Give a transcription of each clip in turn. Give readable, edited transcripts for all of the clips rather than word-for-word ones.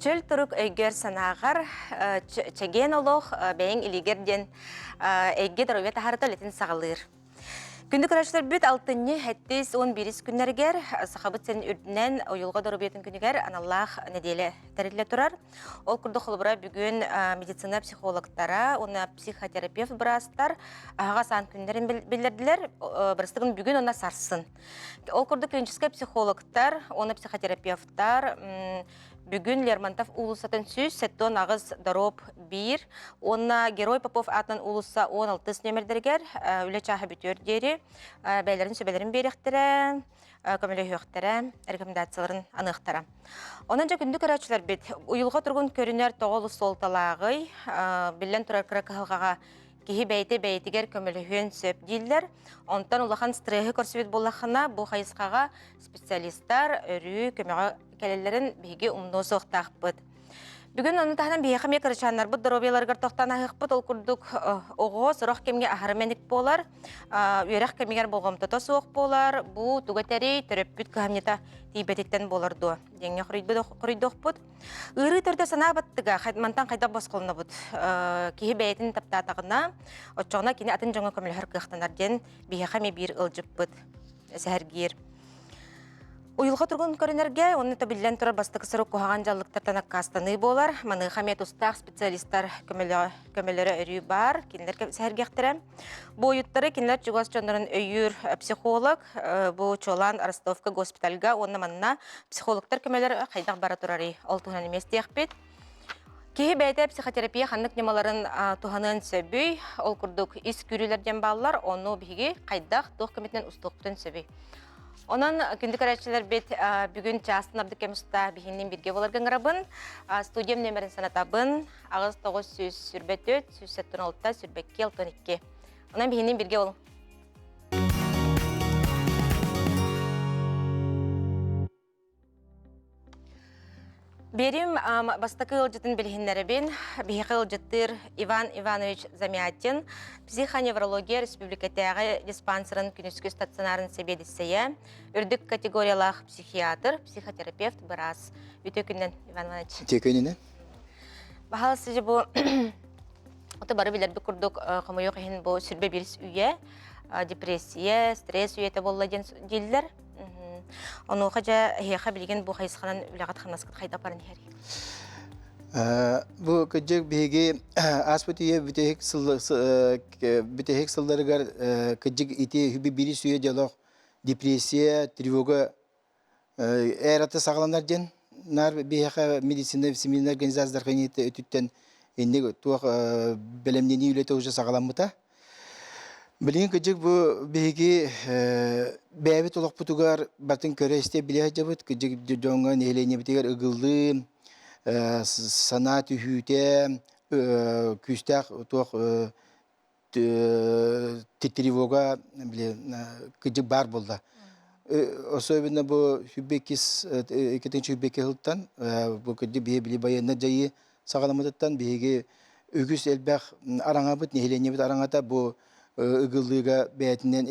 Чөл турук өйгөр-санааҕар чэгиэн олох бэйэҥ илиигэр диэн эйгэ доруобуйа таһаарыта үлэтин саҕалыыр. Күндү көрөөччүлэрбит алтынньы сэттис уон биирис күннэригэр Сахабыт сирин үрдүнэн уйулҕа доруобуйатын күнүгэр аналлаах нэдиэлэ тэриллэ турар. Ол курдук холобура бүгүн медицина психологтара уонна психотерапевт быраастар аһаҕас аан күннэрин биллэрдилэр. Бырастыгын бүгүн уонна сарсын. Ол курдук клиническэй психологтар уонна психотерапевтар Бүгүн Лермонтов уулуссатын 178 дороб 1 уонна Герой Попов аатынан уулусса 16 нүөмэрдэригэр үлэ чааһа бүтүөр диэри бэйэлэрин сүбэлэрин биэриэхтэрэ, көмөлөһүөхтэрэ, рекомендацияларын аныахтара. Онон дьэ күндү көрөөччүлэрбит, уйулҕа туругун көрүнэр тоҕо олус суолталааҕый, биллэн турар кыра кыһалҕаҕа киһи бэйэтэ бэйэтигэр көмөлөһүөн сөп дииллэр. Онтон улахан стреһи көрсүбүт буоллаххына, бу хайысхаҕа специалистар өрүү көмөҕө кэлэллэрин биһиги умнуо суохтаахпыт. Бүгүн ону таһынан биһиэхэ эмиэ кырачааннарбыт доруобуйаларыгар тохтоон аһыахпыт. Ол курдук оҕо сорох кэмҥэ аһары мэник буолар, үөрэх кэмигэр болҕомтото суох буолар, бу тугу этэрий, төрөппүт кыһамньыта тиийбэтиттэн буолар дуо диэҥҥэ хоруйдуохпут. Ыарыы төрдө санаа баттыга мантан хайдах босхолонобут? Киһи бэйэтин таптаатаҕына, оччоҕуна кини атын дьоҥҥо көмөлөһөр кыахтанар диэн биһиэхэ эмиэ биир ыалдьыппыт сэһэргиир. Уйулҕа туругун көрүнэргэ уонна биллэн турар бастакы сорох куһаҕан дьаллыктартан аккаастаныы буолар. Маныаха эмиэ тустаах специалистар көмөлөрө өрүү баар, кинилэр сэһэргэхтэрэ. Буойуттары кинилэр чугас дьоннорун өйүүр психолог, бу чуолаан Ростовка госпитальга уонна манна психологтар көмөлөр хайдах бара турарый, ол туһунан эмиэ истиэхпит. Киһи бэйэтэ психотерапия ханнык ньымаларын туһаныан сөбүй, ол курдук ис күүрүүлэр диэн бааллар, ону биһиги хайдах, туох көмөтүнэн устуохпутун сөбүй. Онон күндү көрөөччүлэрбит бүгүн чаастан ордук кэм уста биһиннин бирге боларга ыҥырабын. Студиям нөмерин санатабын. 8 924 176 22 62. Онон биһиннин бирге болуҥ. Биэрим бастакы ыалдьытын билиһиннэрэбин. Биһиэхэ ыалдьыттыыр Иван Иванович Замятин, психоневрология республикатааҕы диспансерын күнүскү стационарын сэбиэдиссэйэ, үрдүк категориялаах психиатр, психотерапевт, быраас. Үтүө күнүнэн, Иван Иванович. Үтүө күнүнэн. Баһаалыста дьэ бу ото бары билэрбит курдук хомойуох иһин бу сүрбэ биир үйэ депрессия, стресс үйэтэ буолла диэн дииллэр. Онуоха дьэ эһиэхэ билигин бу хайысханан үлэҕит-хамнаскыт хайдах баран иһэрий? Бу кырдьык биһиги ааспыт үйэ бүтэһик сыл бүтэһик сылларыгар кырдьык ити үбү биир сүйэ дьолох депрессия, тревога эрата саҕаланар диэн наар биһиэхэ медицина семейная организациялар өттүттэн инник туох бэлэмнэнии үлэтэ уже саҕаламмыта. Билигин кырдьык бу биһиги бэйэбит олохпутугар барытын көрө-истэ билэ сылдьабыт. Кырдьык дьоҥҥо, нэһилиэнньэбитигэр ыгыллыы, санаа түһүүтэ, күүстээх туох тревога били кырдьык баар буолла. Особенно бу сүүрбэ иккис 2022 сылтан бу кырдьык биһи били байыаннай дьайыы саҕаламмытыттан биһиги үгүс элбэх араҥабыт, нэһилиэнньэбит араҥата бу ыгыллыыга бэйэтинэн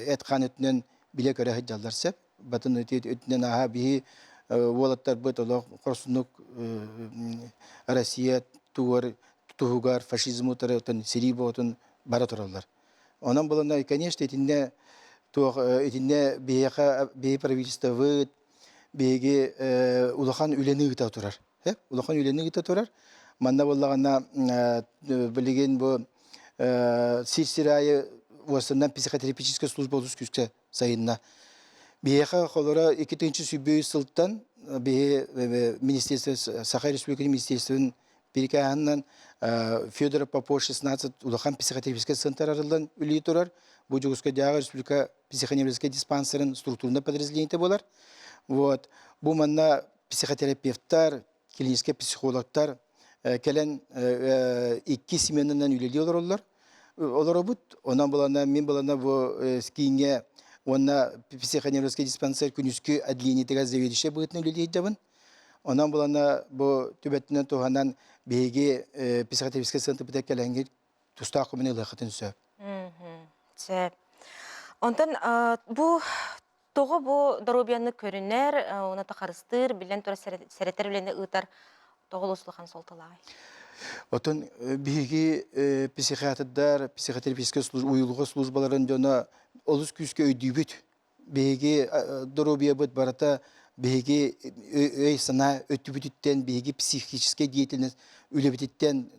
эт-хаан өттүнэн билэ-көрө сылдьаллар сөп. Батын өттүнэн ааһа биһи уолаттарбыт олох хорсуннук Россия тугар туһугар фашизм утары сэрии боотун бара тураллар. Онон булана, конечно, итиннэ туох итиннэ биһиэхэ биһи правительствобыт биһиги улахан үлэни ыыта турар. Улахан үлэни ыыта турар. Манна буоллаҕына билигин бу сир-сир аайы уостанан психотерапевтическая служба олус күүскэ сайынна. Биһиэхэ холоро 2023 сылтан биһи министерство Саха Республикатын министерствотын бирикааһынан Федор Попов 16 улахан психотерапевтическай центр арыллан үлэлии турар. Бу Дьокуускайдааҕы республика психоневрологическай диспансерын структурнай подразделениета буолар. Вот. Бу манна психотерапевтар, клиническэй психологтар кэлэн икки сменанан үлэлии олороллор. Олоробут. Онон булана мин булана бу кииҥҥэ уонна психоневрологическай диспансер күнүскү отделениетыгар заведующай быһыытынан үлэлии сылдьабын. Онон булана бу түбэтинэн туһанан биһиги психотерапевтическай центрбытыгар кэлэҥҥит тустаах көмөнү ылыаххытын сөп. Сөп. Онтон бу тоҕо бу доруобуйаны көрүнэр, уонна харыстыыр, биллэн турар сэрэтэр үлэни ыытар. Тоҕо олус улахан суолталааҕый? Оттон биһиги психиатрдар, психотерапевтическай уйулҕа службаларын дьоно олус күүскэ өйдүүбүт. Биһиги доруобуйабыт барыта биһиги өй-санаа өттүбүтүттэн, биһиги психическэй деятельность үлэбититтэн,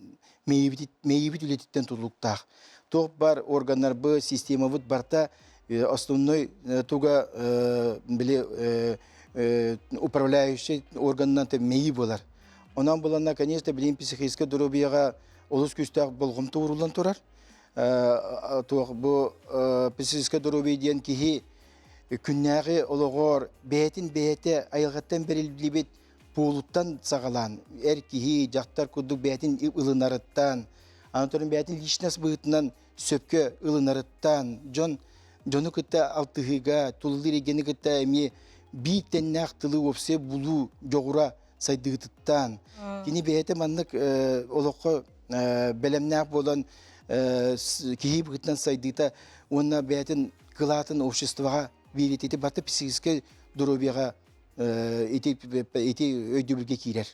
мэйиибит үлэтиттэн тутулуктаах. Туох бар органнарбыт, системабыт барыта основной туга били управляющий органынан мэйии буолар. Онон буланна, конечно, билин психическэй доруобуйаҕа олус күүстээх болҕомто ууруллан турар. Туох бу психическэй доруобуйа диэн киһи күннээҕи олоҕор бэйэтин бэйэтэ айылҕаттан бэриллибит буолуттан саҕалаан эр киһи, дьахтар курдук бэйэтин ылынарыттан, аны бэйэтин личность быһыытынан сөпкө ылынарыттан, дьон дьону кытта алтыһыыга, тулалыыр эйгэни кытта эмиэ биир тэннээх тылы уопсай булуу дьоҕура сайдыытыттан, кини бэйэтэ маннык олоххо бэлэмнээх буолан киһи быһыытынан сайдыыта уонна бэйэтин кылаатын обществоҕа биэриитэ барыта психическэй доруобуйаҕа ити ити өйдөбүлгэ киирэр.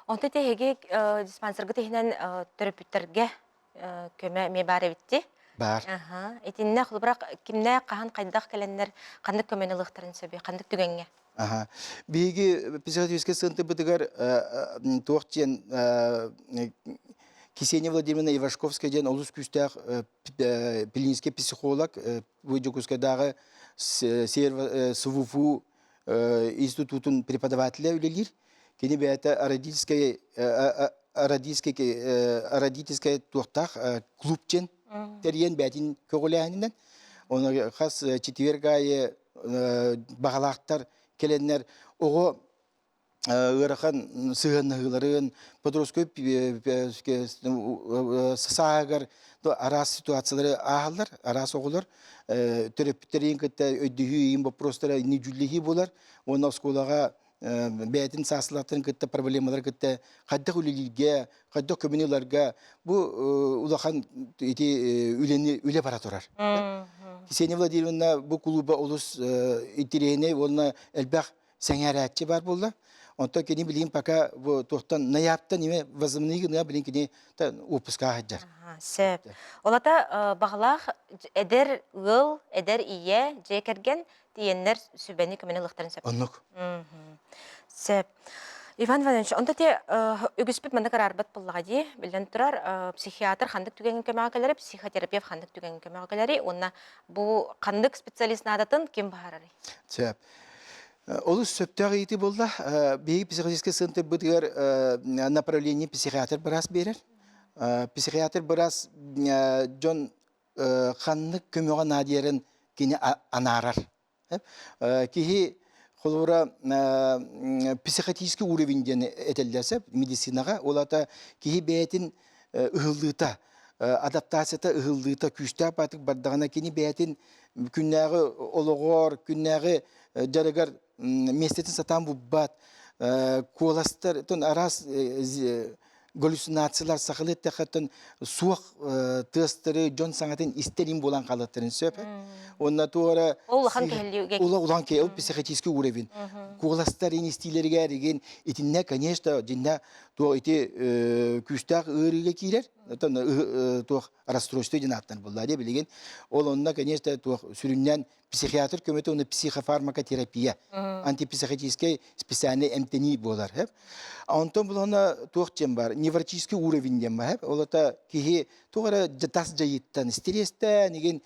Онто эһиги диспансерга иһинэн төрөппүттэргэ көмө эмиэ баар эбитти. Баар. Итиннэ холобура кимнээх хаһан хайдах кэлэннэр ханнык көмөнү ылыахтарын сөбүй, ханнык түгэҥҥэ? Аха. Биһиги психотерапевтическай сыантыбытыгар туох диэн Ксения Владимировна Ивашковская диэн олус күүстээх клинический психолог бу Дьокуускайдааҕы СВФУ институтун преподавателэ үлэлиир. Кини бэйэтэ родительскай родительскай родительскай туохтаах клуб диэн тэрийэн бэйэтин көҕүлээһининэн оны хас четверг аайы баҕалаахтар кэлэннэр оҕо ыарахан сыһыаннаһыыларын подростковый сааһыгар араас ситуациялары ааһаллар, араас оҕолор төрөппүттэрин кытта өйдөһүү иин боппуруостара инни дьүүллэһии буолар уонна оскуолаҕа бэйэтин сааслаахтарын кытта проблемалары кытта хайдах үлэлииргэ, хайдах көмөнү ыларга бу улахан ити үлэни үлэ бара турар. Ксения Владимировна бу кулууба олус интэриэһинэй уонна элбэх сэҥээрээччи баар буолла. Онтон кини билигин пока бу туохтан найаптан име возомнии гына билин кини отпуска сылдьар. Сөп. Олата баҕалаах эдэр ыал, эдэр ийэ, дьиэ кэргэн тиийэннэр сүбэни көмөнү ылыахтарын сөп. Оннук. Сөп. Иван Иванович, онто те үгүспүт маннык араарбат буоллаҕа дии, биллэн турар, психиатр ханнык түгэҥҥэ көмөҕө кэлэри, психотерапевт ханнык түгэҥҥэ көмөҕө кэлэри уонна бу ханнык специалист наадатын ким быһаарарый? Сөп. Олус сөптөөх ыйытыы буолла. Биһиги психологическай центрбытыгар направление психиатр быраас биэрэр. Психиатр быраас дьон ханнык көмөҕө наадыйарын кини анаарар. Киһи холобура психотический уровень диэн этэллэр сөп медицинаҕа. Ол аата киһи бэйэтин ыһыллыыта, адаптацията ыһыллыыта күүстээх баатык бардаҕына кини бэйэтин күннээҕи олоҕор, күннээҕи дьарыгар миэстэтин сатаан булбат, куоластар, араас галлюцинациялар сахалыы эттэххэ суох тыастары дьон саҥатын истэр им буолан хаалыахтарын сөп. Уонна туора улахан кэһиллиигэ улахан кэ ол психотический уровень. Куоластар ин истиилэригэр игин итиннэ конечно дьиннэ туох ити күүстээх ыарыыга киирэр. Оттон туох расстройство диэн ааттан булла дии билигин. Ол онно конечно туох сүрүннээн психиатр көмөтө уонна психофармакотерапия, антипсихотическай специальный эмтэнии буолар. Онтон булана туох диэн бар, невротический уровень диэн бар. Ол это киһи туох эрэ тас дьайыттан, стресстэн, игин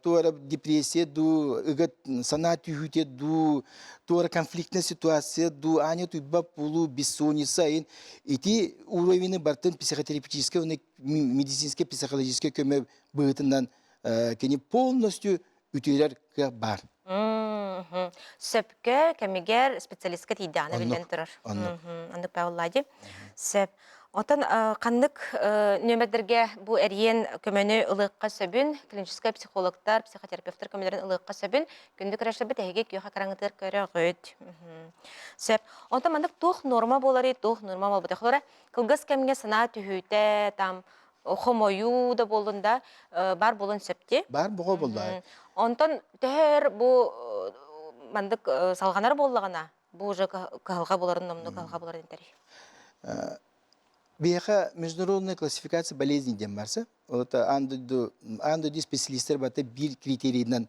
туох эрэ депрессия дуу, ыгыт санаа түһүүтэ дуу, туох эрэ конфликтная ситуация дуу, аанньа туйбат буолуу, бессонница ити уровени бартын психотерапевтическай уонна медицинскэй психологическай көмө быһыытынан кини полностью үтүөрэр кыах баар. Сөпкө кэмигэр специалистка тиийдэҕинэ биллэн турар. Оннук Павел Сөп. Отон ханнык нүөмэрдэргэ бу эрийэн көмөнү ылыахха сөбүн, клиническэй психологтар, психотерапевтар көмөлөрүн ылыахха сөбүн күндү көрөөччүлэрбит эһиги күөх экраҥҥытыгар көрөҕүт. Сөп. Онтон маннык туох норма буоларый, туох норма буолбатах. Холобура, кылгас кэмҥэ санаа түһүүтэ, там хомойуу да буоллун да бар буолуон сөп дии. Бар боҕо буолла. Онтон төһөр бу мандык салҕанар буоллаҕына, бу уже кыһалҕа буоларын номнуо кыһалҕа буоларын этэрий. Биһиэхэ международная классификация болезней диэн барса. Ол аан дойду аан дойду специалистер барыта биир критерийинэн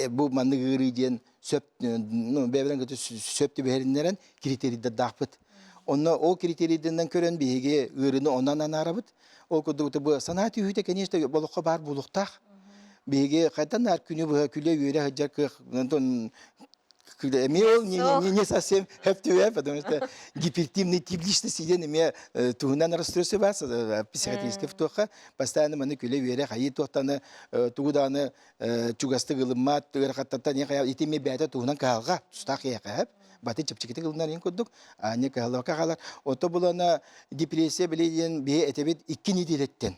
бу маннык ыарыы диэн сөп ну бэйэбэрин кытта сөп түбэһэриннэрэн критерийдардаахпыт. Онно ол критерийдэринэн көрөн биһиги ыарыыны онон анаарабыт. Ол курдук бу санаа түһүүтэ, конечно, болоххо баар буолуохтаах. Биһиги хайдан наар күнү быһа күлэ-үөрэ сылдьар кыах эмиэ ол не, не, не совсем хэп потому что гипертивный тип личности диэн эмиэ туһунан расстройство бар психиатрический туохха постоянно маны күлэ-үөрэ хайыы туохтаны тугу даҕаны чугастык ылыммат ыарахаттартан ити эмиэ бэйэтэ туһунан кыһалҕа тустаах киһиэхэ баты чэпчэкитик ылынар иһин курдук аанньа кыһаллыбакка хаалар ото булана депрессия били диэн биһи этэбит икки нэдиэлэттэн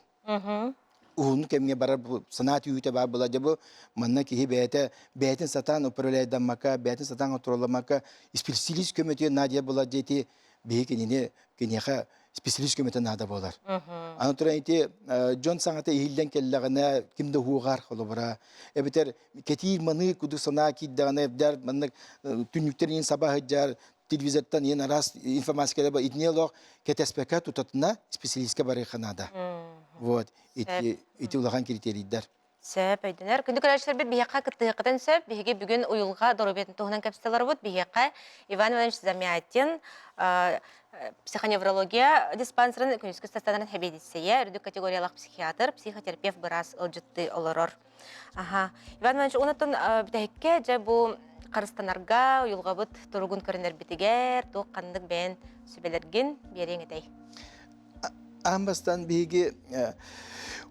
уһун кэмҥэ барар санаа түһүүтэ баар була дьэ бу манна киһи бэйэтэ бэйэтин сатаан управляйдаммакка бэйэтин сатаан контролламмакка специалист көмөтүгэр наадыйар буолар дьэ ити биһи кинини киниэхэ специалист көмөтө наада буолар. Аны туран ити дьон саҥата иһиллэн кэллэҕинэ ким да уһуоҕар холобура эбэтэр кэтиир маныы кудук санаа киирдэҕинэ эбдэр маннык түннүктэр иин саба сылдьар телевизортан иин араас информация кэлэ итини олох кэтэспэккэ тутатына специалистка барыахха наада. Вот ити ити улахан критерийдэр. Сөп өйдөнөр. Күндү көрөөччүлэрбит биһиэхэ кыттыһыаххытын сөп. Биһиги бүгүн уйулҕа доруобуйатын туһунан кэпсэтэлэрбит. Биһиэхэ Иван Иванович Замятин психоневрология диспансерын күнүскү стационарын сэбиэдиссэйэ, үрдүк категориялаах психиатр, психотерапевт быраас ыалдьыттыы олорор. Аха. Иван Иванович, онтон бүтэһиккэ дьэ бу харыстанарга уйулҕабыт туругун көрүнэрбитигэр туох ханнык бэйэн сүбэлэргин биэриэҥ этэй? Аан бастаан биһиги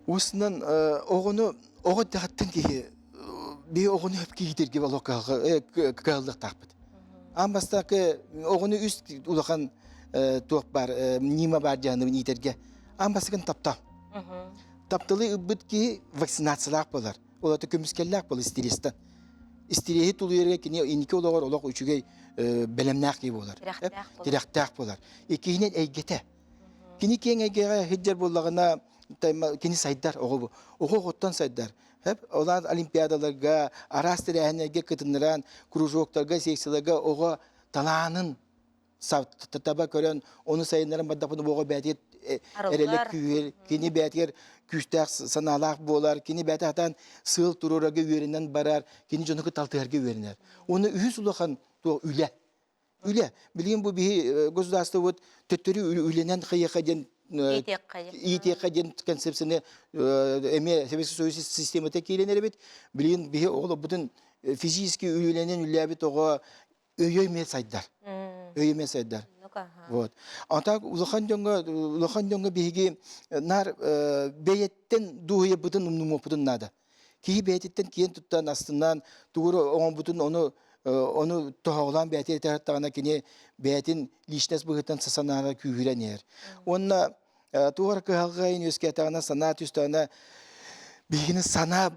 уусунан оҕону оҕо дэҕэттэн киһи биһи оҕону өп киһитиргэ олох кыһаллыахтаахпыт. Аан бастакы оҕону үс улахан туох баар ньыма баар дьаһаныбын иитэргэ. Аан бастакын таптал. Тапталы ылбыт киһи вакцинациялаах буолар. Ол ата көмүскэллээх буолар стресстэн. Истириэһи тулуйарга кини инники олоҕор олох үчүгэй бэлэмнээх киһи буолар. Тирэхтээх буолар. Иккиһинэн эйгэтэ. Кини киэҥ эйгэҕэ сылдьар буоллаҕына, кини сайдар оҕо оҕо оҕоттон сайдар. Олаан олимпиадаларга, араас тэрээһиннэргэ кытыннаран, кружоктарга, секцияларга оҕо талаанын таба көрөн, ону сайыннаран бардахпына оҕо бэйэтигэр эрэлэ күүһүр, кини бэйэтигэр күүстээх санаалаах буолар, кини бэйэтэ сатаан сыал туруорарга үөрэнэн барар, кини дьону кытта алтыһарга үөрэнэр. Уонна үһүс улахан туох үлэ. Үлэ. Билигин бу биһи государствобыт төттөрү үлэнэн хайыаха диэн иитиэххэ диэн концепцияны эмиэ Советский Союз системата киирэн эрэбит. Билигин биһи оҕолорбутун физически үлэнэн үлэлээбит оҕо өйө эмиэ сайдар. Өйө эмиэ сайдар. Вот. А так улахан дьоҥҥо улахан дьоҥҥо биһиги наар бэйэттэн дуоһуйарбытын умнумуохпутун наада. Киһи бэйэтиттэн киэн туттан, астынан, тугу оҥорбутун ону ону тоһоҕолоон бэйэтэ этэ кини бэйэтин личность быһыытынан санаара күүһүрэн иһэр. Уонна туох эрэ кыһалҕа үөскээтэҕинэ санаа түстэҕинэ биһигини санаа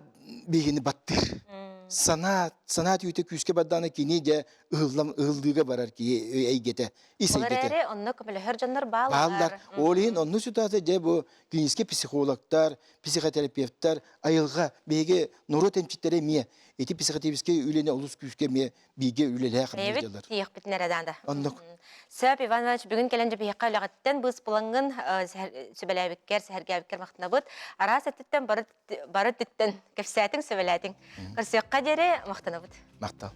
биһигини баттыыр. Санаа санаа түүтэ күүскэ бардаҕына кини дьэ ыһыллам ыһыллыыга барар киһи эйгэтэ ис Ол эйгэтэ. эрээри онно көмөлөһөр дьоннор бааллар. Бааллар. Ол иһин онно ситуация дьэ бу клиническэй психологтар, психотерапевтар, айылҕа биһиги норуот эмчиттэрэ эмиэ ити психотерапевтическэй үлэни олус күүскэ эмиэ бииргэ үлэлээх Бэйэбит дьаллар. тиийиэхпитин эрэ даада. Оннук. Сөп, Иван Иванович, бүгүн кэлэн дьэбиһиэххэ үлэҕиттэн быыс булаҥҥын сүбэлээбиккэр, сэһэргээбиккэр махтанабыт. Араас өттүттэн бары бары өттүттэн кэпсээтиҥ, сүбэлээтиҥ. Көрсүөххэ диэри махтанабыт. Махтал.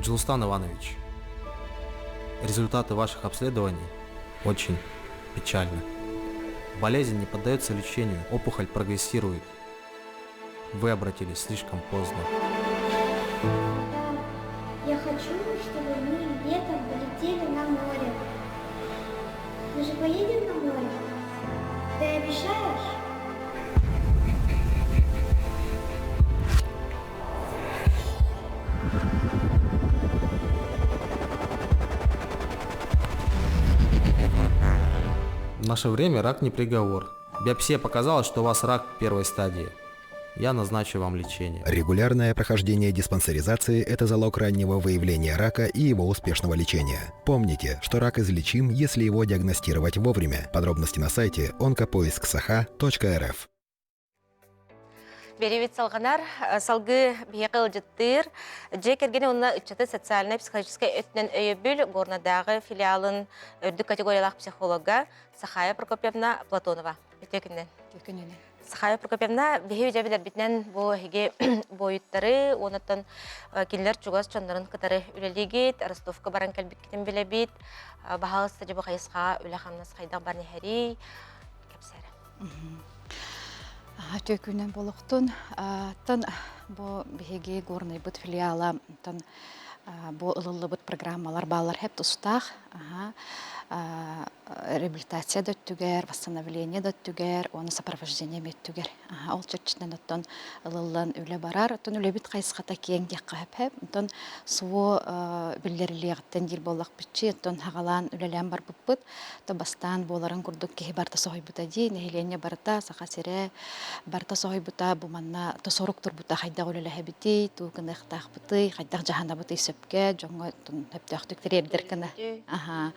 Джулстан Иванович, результаты ваших обследований очень печальны. Болезнь не поддается лечению, опухоль прогрессирует. Вы обратились слишком поздно. Я хочу, чтобы мы летом полетели на море. Мы же поедем на море? Ты обещаешь? В наше время рак не приговор. Биопсия показала, что у вас рак первой стадии. Я назначу вам лечение. Регулярное прохождение диспансеризации – это залог раннего выявления рака и его успешного лечения. Помните, что рак излечим, если его диагностировать вовремя. Подробности на сайте онкопоисксаха.рф. Биэриибит салҕанар. Салгыы биһиэхэ ыалдьыттыыр дьиэ кэргэни уонна ыччаты социальнай-психологическай өттүнэн өйөбүл Горнайдааҕы филиалын үрдүк категориялаах психолога Сахая Прокопьевна Платонова. Үтүө күнүнэн. Үтүө күнүнэн. Сахая Прокопьевна, биһи дьэ билэрбитинэн бу эһиги буойуттары уонуттан кинилэр чугас дьоннорун кытары үлэлиигит, Ростовка баран кэлбиккитин билэбит. Баһаалыста дьэ бу хайысхаҕа үлэ-хамнас хайдах баран иһэрий? Кэпсээрэ. Үтүө күнүнэн буолуохтун. Тан бу биһиги Горнайбыт филиала тан бу ылыллыбыт программалар бааллар хэп тустаах. Реабилитация да өттүгэр, восстановление да өттүгэр, уонна сопровождение эмиэ өттүгэр. Ол чэрчитинэн оттон ылыллан үлэ барар. Оттон үлэбит хайысхата киэҥ диэххэ сөп. Оттон СВО биллэриллиэҕиттэн диир буоллахпытчи, оттон хаҕалаан үлэлээн барбыппыт. То бастаан буоларын курдук киһи барыта соһуйбута дии, нэһилиэнньэ барыта, Саха сирэ барыта соһуйбута, бу манна то сорук турбута хайдах үлэлэһэбитий, тугу гыныахтаахпытый, хайдах дьаһанабытый сөпкө, дьоҥҥо сөптөөхтүк тириэрдэр гына. Аха.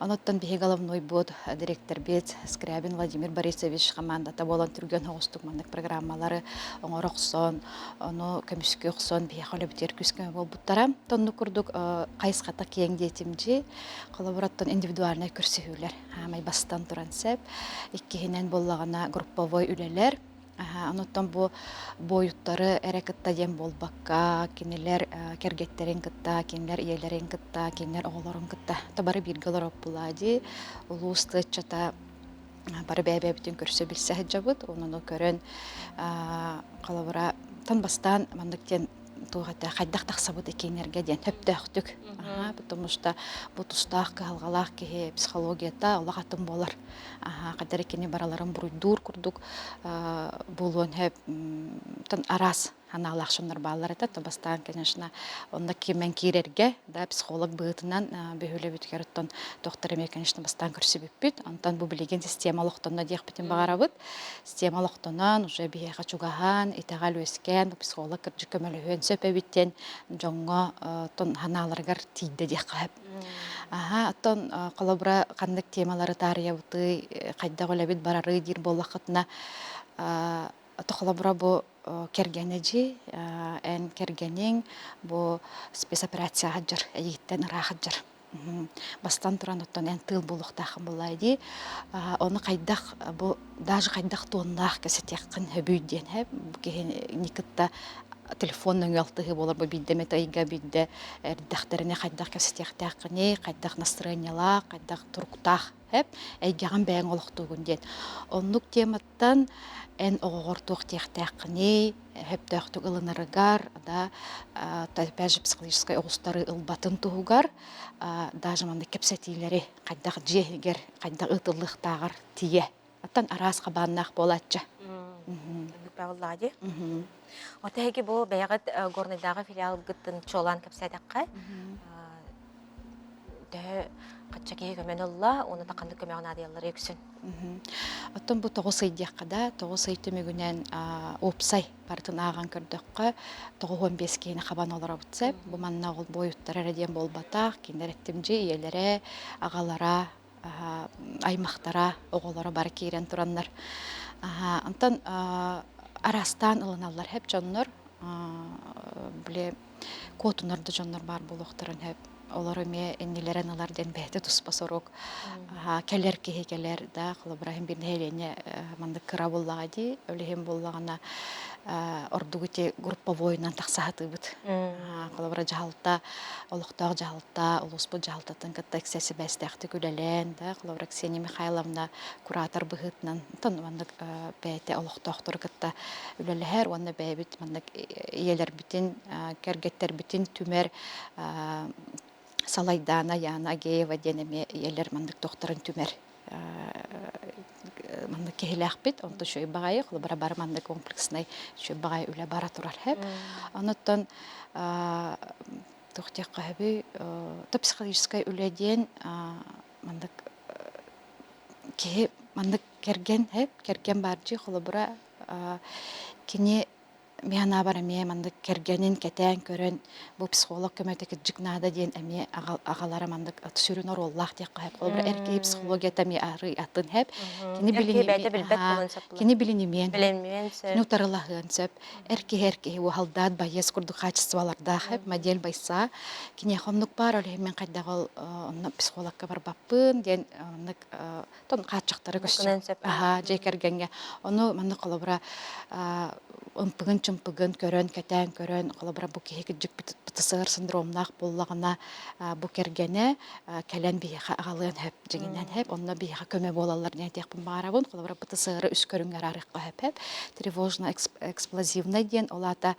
Оноттон биһиги головнойбут директорбит Скрябин Владимир Борисович хамаандата буолан түргэн соҕустук маннык программалары оҥоро охсон, ону көмүскүү охсон биһиэхэ үлэбитигэр күүс-көмө буолбуттара. Тоннук курдук хайысхата киэҥ диэтим дии. Холобур, оттон индивидуальнай көрсүһүүлэр хаамай бастан туран сөп. Иккиһинэн буоллаҕына групповой үлэлэр. Онуттан бу буойуттары эрэ кытта диэн буолбакка, кинилэр кэргэттэрин кытта, кинилэр ийэлэрин кытта, кинилэр оҕолорун кытта бары бииргэ олороппулаа дии. Улуус тыаччата бары бэйэ-бэйэбитин көрсө билсэ сылдьабыт. Онуну көрөн холобура тан бастаан маннык диэн туох этэ хайдах тахсабыт икииннэргэ диэн сөптөөхтүк потому что бу тустаах кыһалҕалаах киһи психологията олох атын буолар хайдах кини бараларын буруйдуур курдук буолуон сөп араас анаалаах дьоннор бааллар этэ то бастаан конечно онно кимэн киирэргэ да психолог быһыытынан бөһүөлэбитигэр оттон доктор эмиэ конечно бастаан көрсүбүппүт онтон бу билигин система олохтонно диэхпитин баҕарабыт Система олохтонон, уже биһиэхэ чугаһаан, итэҕэл үөскээн, психолог кырдьык көмөлөһүөн сөп эбит диэн дьоҥҥо оттон санааларыгар тиийдэ диэххэ сөп. Аха, оттон холобура ханнык темалары таарыйабытый, хайдах үлэбит барарый диир буоллаххытына, холобура бу кэргэнэ дьи, эн кэргэниҥ бу спецоперацияҕа сылдьар, эйигиттэн ыраах сылдьар. Бастан туран оттон эн тыыл буолуохтааххын буоллаа дии. Ону хайдах бу даже хайдах туоннаах кэсэтиэххин сөбүй диэн һэ бу киһини кытта телефон нөҥүө алтыһыы буолар бу биирдэ эмэ ыйга биирдэ эрдэхтэринэ хайдах кэпсэтиэхтээххиний, хайдах настырыанньалаах, хайдах туруктаах һэп эйгэҕин бэйэҥ олохтуугун диэн. Оннук тематтан эн оҕоҕор туох диэхтээххиний, сөптөөхтүк ылынарыгар, да, опять же психологическай оҕустары ылбатын туһугар, даже маннык кэпсэтиилэри хайдах дьиэ иһигэр хайдах ыытыллыахтааҕар тиийэ. Оттон араас хабааннаах буолааччы. Оннук дии. Ота эһиги бу бэйэҕит Горнайдааҕы филиалгыттан чуолаан кэпсээтэххэ, төһө хачча киһи көмөнү ылла уонна да ханнык көмөҕө наадыйаллара үксүн? Оттон бу 9 ый диэххэ да, 9 ый түмүгүнэн уопсай барытын ааҕан көрдөххө, 95 киһини хабан олоробут сөп. Бу манна ол буойуттар эрэ диэн буолбатах, кинилэр эттимдьи ийэлэрэ, аҕалара, аймахтара, оҕолоро бары киирэн тураннар. Онтон араастаан ылыналлар хэп дьоннор, били куотунар да дьоннор баар буолуохтарын сөп. Олор эмиэ иннилэрин ылар диэн бэйэтэ туспа сорук. Кэлэр киһи кэлэр да, холобура иһин биир нэһилиэнньэ маннык кыра буоллаҕа дии, ол иһин буоллаҕына ордук ити групповойунан тахса сатыыбыт. Холобура дьаһалта, олохтоох дьаһалта, улууспут дьаһалтатын кытта иксэ сибээстээхтик үлэлээн, да, холобура Ксения Михайловна куратор быһыытынан онтон маннык бэйэтэ олохтоохтору кытта үлэлэһэр уонна бэйэбит маннык ийэлэрбитин, кэргэттэрбитин түмэр Салайдаана Яна Агеева диэн эмиэ ийэлэр маннык туохтарын түмэр маннык киһилээхпит. Онто үчүгэй баҕайы, холобура бары маннык комплекснай үчүгэй баҕайы үлэ бара турар хэп. Онуттан туох диэххэ сөбүй, то психологическай үлэ диэн маннык киһи маннык кэргэн хэп, кэргэн баар дии, холобура кини. Мин санаабар эмиэ маннык кэргэнин кэтээн көрөн бу психолог көмөтө кырдьык наада диэн эмиэ аҕалара маннык сүрүн оруоллаах диэххэ сөп. Холобура эр киһи психологията эмиэ арыый атын сөп. Кини бэйэтэ билбэт буолуон сөп. Кини билинимиэн билинимиэн сөп. Кини утарылаһыан сөп. Эр киһи эр киһи уһалдаат байыас курдук хаачыстыбалардаах сөп. Модель байса. Киниэхэ оннук баар ол иһин мин хайдах ол онно психологка барбаппын диэн оннук тон хааччахтары Гынан көрсө. сөп. Аһаа, дьиэ кэргэҥҥэ. Ону маннык холобура ымпыгын-чымпыгын көрөн, кэтээн көрөн, холобура бу киһи кырдьык ПТСР синдромнаах буоллаҕына, бу кэргэнэ кэлэн биһиэхэ аҕалыан сөп, дьиҥинэн сөп. Онно биһиэхэ көмө буолаллар диэн этиэхпин баҕарабын. Холобура ПТСР үс көрүҥҥэ араарыахха сөп. Тревожно-эксплозивнай диэн, ол аата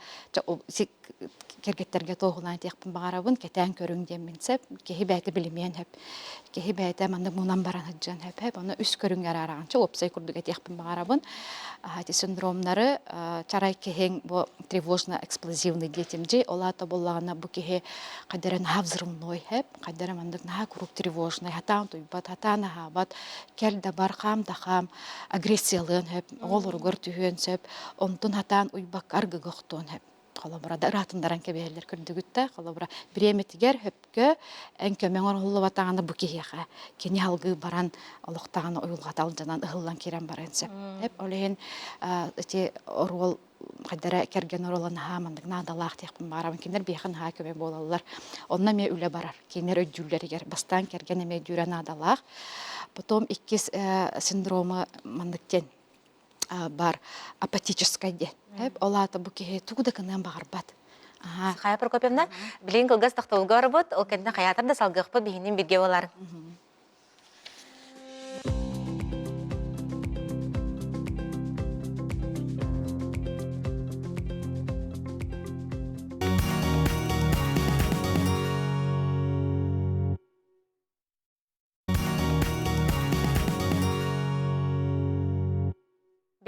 кэргэттэргэ туоһулаан этиэхпин баҕарабын, кэтээн көрүҥ диэммин сөп. Киһи бэйэтэ билимиэн сөп. Киһи бэйэтэ маннык мунан баран сылдьыан сөп. Сөп. Ону үс көрүҥҥэ араараҕын. Уопсай курдук этиэхпин баҕарабын. Ити синдромнары чарай киһиҥ бу тревожно-эксплозивный диэтим дьи. Ол аата буоллаҕына бу киһи хайдара наһаа взрывной сөп. Хайдара маннык наһаа куруук тревожный, хатаан утуйбат, хатаан аһаабат, кэл да бар, хаам да хаам, агрессиялыан сөп, оҕолоругар түһүөн сөп, онтун хатаан уйбакка аргыга охтуон сөп. Холобура да ыраатыннаран кэбиһэллэр көрдүгүт да, холобура бириэмэтигэр хөпкө эн көмөҥ оҥоһуллубатаҕына бу киһиэхэ кини алгыы баран олохтоҕуна уйулҕата алдьанан ыһыллан киирэн барыан сөп. Ол иһин ити оруол хайдара кэргэн оруола наһаа маннык наадалаах диэхпин баҕарабын. Кинилэр биһиэхэ наһаа көмө буолаллар. Онно эмиэ үлэ барар. Кинилэр өйдүүллэригэр бастаан кэргэн эмиэ өйдүүрэ наадалаах. Потом иккис синдрома маннык диэн бар апатическай диэн. Ол аата бу киһи тугу да гыныан баҕарбат. Хайа Прокопьевна, билигин кылгас тохтобулга барбыт, ол кэннэ хайаатар да салгыахпыт биһинин бирге болар.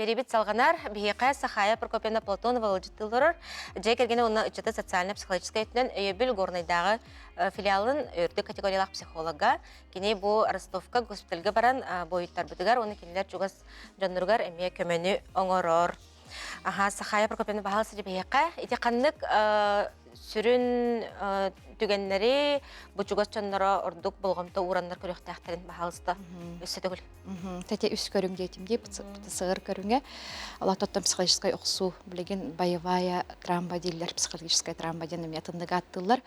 Берибит салҕанар, биһиэхэ Сахая Прокопьевна Платонова ыалдьыттыы олорор. Дьиэ кэргэнэ уонна ыччаты социально-психологическай өттүнэн өйөбүл Горнайдааҕы филиалын үрдүк категориялаах психолога. Кини бу Ростовка госпитальга баран буойуттарбытыгар уонна кинилэр чугас дьонноругар эмиэ көмөнү оҥорор. Аха, Сахая Прокопьевна баһаалыста биһиэхэ ити ханнык сүрүн түгэннэри бу чугас дьонноро ордук болҕомто уураннар көрүөхтээхтэрин баһаалыста өссө төгүл. Тете үс көрүҥ диэтим дии ПТСР көрүҥэ. Олортон психологическай охсуу билигин боевая травма дииллэр, психологическая травма диэн эмиэ атыннык ааттыыллар.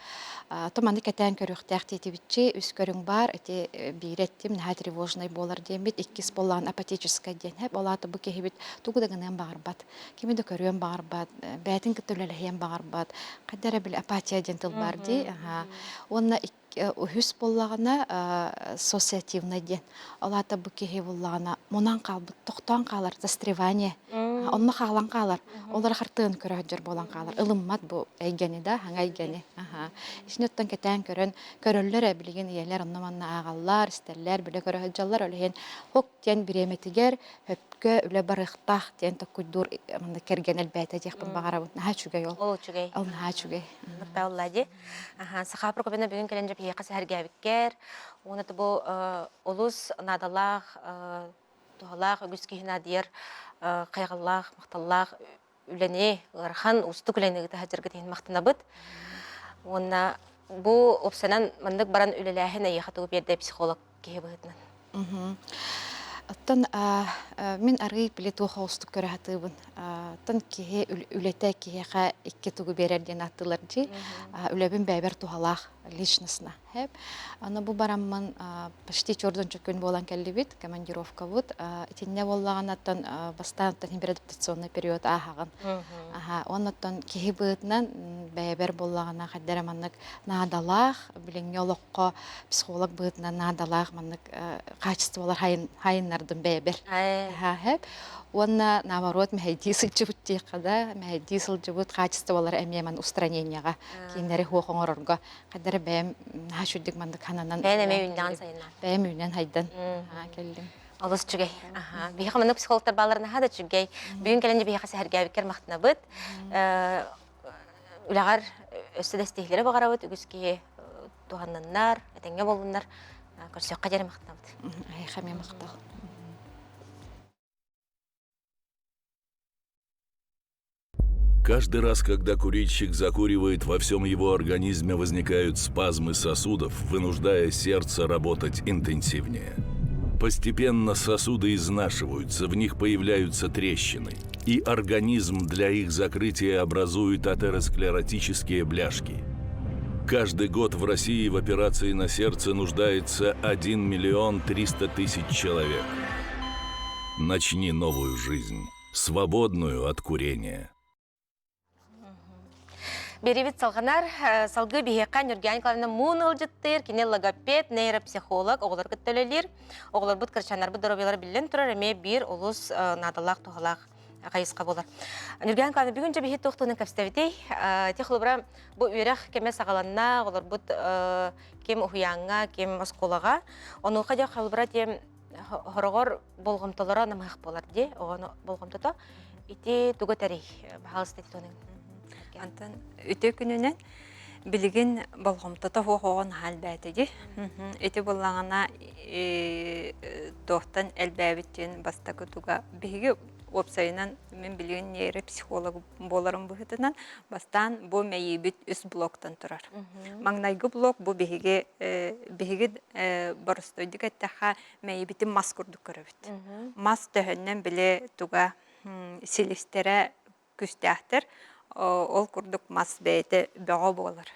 То маны кэтээн көрүөхтээх диэтибитчи үс көрүҥ баар. Ити биир эттим наһаа тревожный буолар диэммит, иккис буоллаҕына апатическай диэн. Ол аата бу киһибит тугу да гыныан баҕарбат. Кими да көрүөн баҕарбат, бэйэтин кытта үлэлэһиэн баҕарбат. Хайда эрэ били апатия диэн тыл баар дии. Уонна үһүс буоллаҕына ассоциативнай диэн. Ол аата бу киһи буоллаҕына мунан хаалбыт, тохтоон хаалар, застревание. Онно хаалан хаалар. Ол эрэ хартыын көрө сылдьар буолан хаалар. Ылыммат бу эйгэни да, хаҥа эйгэни. Итини оттон кэтээн көрөн, көрөллөр ээ билигин ийэлэр онно-манна ааҕаллар, истэллэр, билэ көрө сылдьаллар. Ол иһин хук диэн бириэмэтигэр хөпкө үлэ барыахтаах диэн токкуйдуур манна кэргэн элбээтэ диэхпин баҕарабын. Наһаа үчүгэй ол. Ол үчүгэй. Ол наһаа үчүгэй. Нуртаулла дии. Аха, Саха Прокопьевна бүгүн кэлэн дьэпиһиэхэ сэһэргээбиккэр, уонна бу олус наадалаах, туһалаах үгүс киһи наадыйар хайҕаллаах, махталлаах үлэни, ыарахан, уустук үлэни ыыта сылдьаргыт иһин махтанабыт. Уонна бу уопсанан маннык баран үлэлээһин эйиэхэ тугу биэрдэ психолог киһи быһыытынан? Оттон мин арыый били туох оҕустук көрө сатыыбын. Оттон киһи үлэтэ киһиэхэ икки тугу биэрэр диэн ааттыылар дии. Үлэбин бэйэбэр туһалаах личностно. Аны бу бараммын почти чордончо күн буолан кэллибит, командировкабыт. Итиннэ буоллаҕына бастаан адаптационный период ааһаҕын. Оннуттан киһи быһыытынан бэйэбэр буоллаҕына хайда эрэ маннык наадалаах, билиҥҥи олоххо психолог быһыытынан наадалаах маннык качестволар хайыннардым бэйэбэр. Уонна наоборот мэһэйдии сылдьыбыт диэххэ да, мэһэйдии сылдьыбыт качестволар эмиэ ман устранениеҕа кинилэри хуох оҥорорго хайда эрэ бэйэм наһаа үчүгдүк маннык хананан Бэйэн эмиэ үүннэҕин сайынна. Бэйэм үүнэн хайдан кэллим. Олус үчүгэй. Биһиэхэ маннык психологтар бааллар наһаа да үчүгэй. Бүгүн кэлэн биһиэхэ сэһэргээбиккэр махтанабыт. Үлэҕэр өссө да ситиһиилэри баҕарабыт. Үгүс киһи туһанныннар, этэҥҥэ буоллуннар. Көрсүөххэ диэри махтанабыт. Эһиэхэ эмиэ махтал. Каждый раз, когда курильщик закуривает, во всем его организме возникают спазмы сосудов, вынуждая сердце работать интенсивнее. Постепенно сосуды изнашиваются, в них появляются трещины, и организм для их закрытия образует атеросклеротические бляшки. Каждый год в России в операции на сердце нуждается 1 миллион 300 тысяч человек. Начни новую жизнь, свободную от курения. Биэрэбит салҕанар салгыы биһиэхэ Ньургиан Николаевна Муун ыалдьыттыыр, кини логопед, нейропсихолог, оҕолор кытта үлэлиир. Оҕолорбут кырачааннарбыт доруобуйалара биллэн турар, эмиэ биир олус наадалаах, туһалаах хайысха буолар. Ньургиан Николаевна, бүгүн дьэ биһи туох туһунан кэпсэтэбитий? Ити холобура, бу үөрэх кэмэ саҕаланна, оҕолорбут ким уһуйааҥҥа, ким оскуолаҕа. Онуоха дьэ холобура тиэм хороҕор болҕомтолоро намыһах буолар дии, оҕону болҕомтото. Ити тугу этэрий? Баһаалыста ити туһунан. Антон үтүө күнүнэн билигин болҕомтото суох оҕо наһаа элбээтэ дии. Ити буоллаҕына туохтан элбээбит диэн бастакы туга биһиги уопсайынан мин билигин нейропсихолог буоларым быһыытынан бастаан бу мэйиибит үс блоктан турар. Маҥнайгы блок бу биһиги биһиги боростуойдук эттэххэ мэйиибитин мас курдук көрөбүт. Мас төһөннөн били туга силистэрэ күстээхтэр ол курдук мас бэйэтэ бөҕө буолар.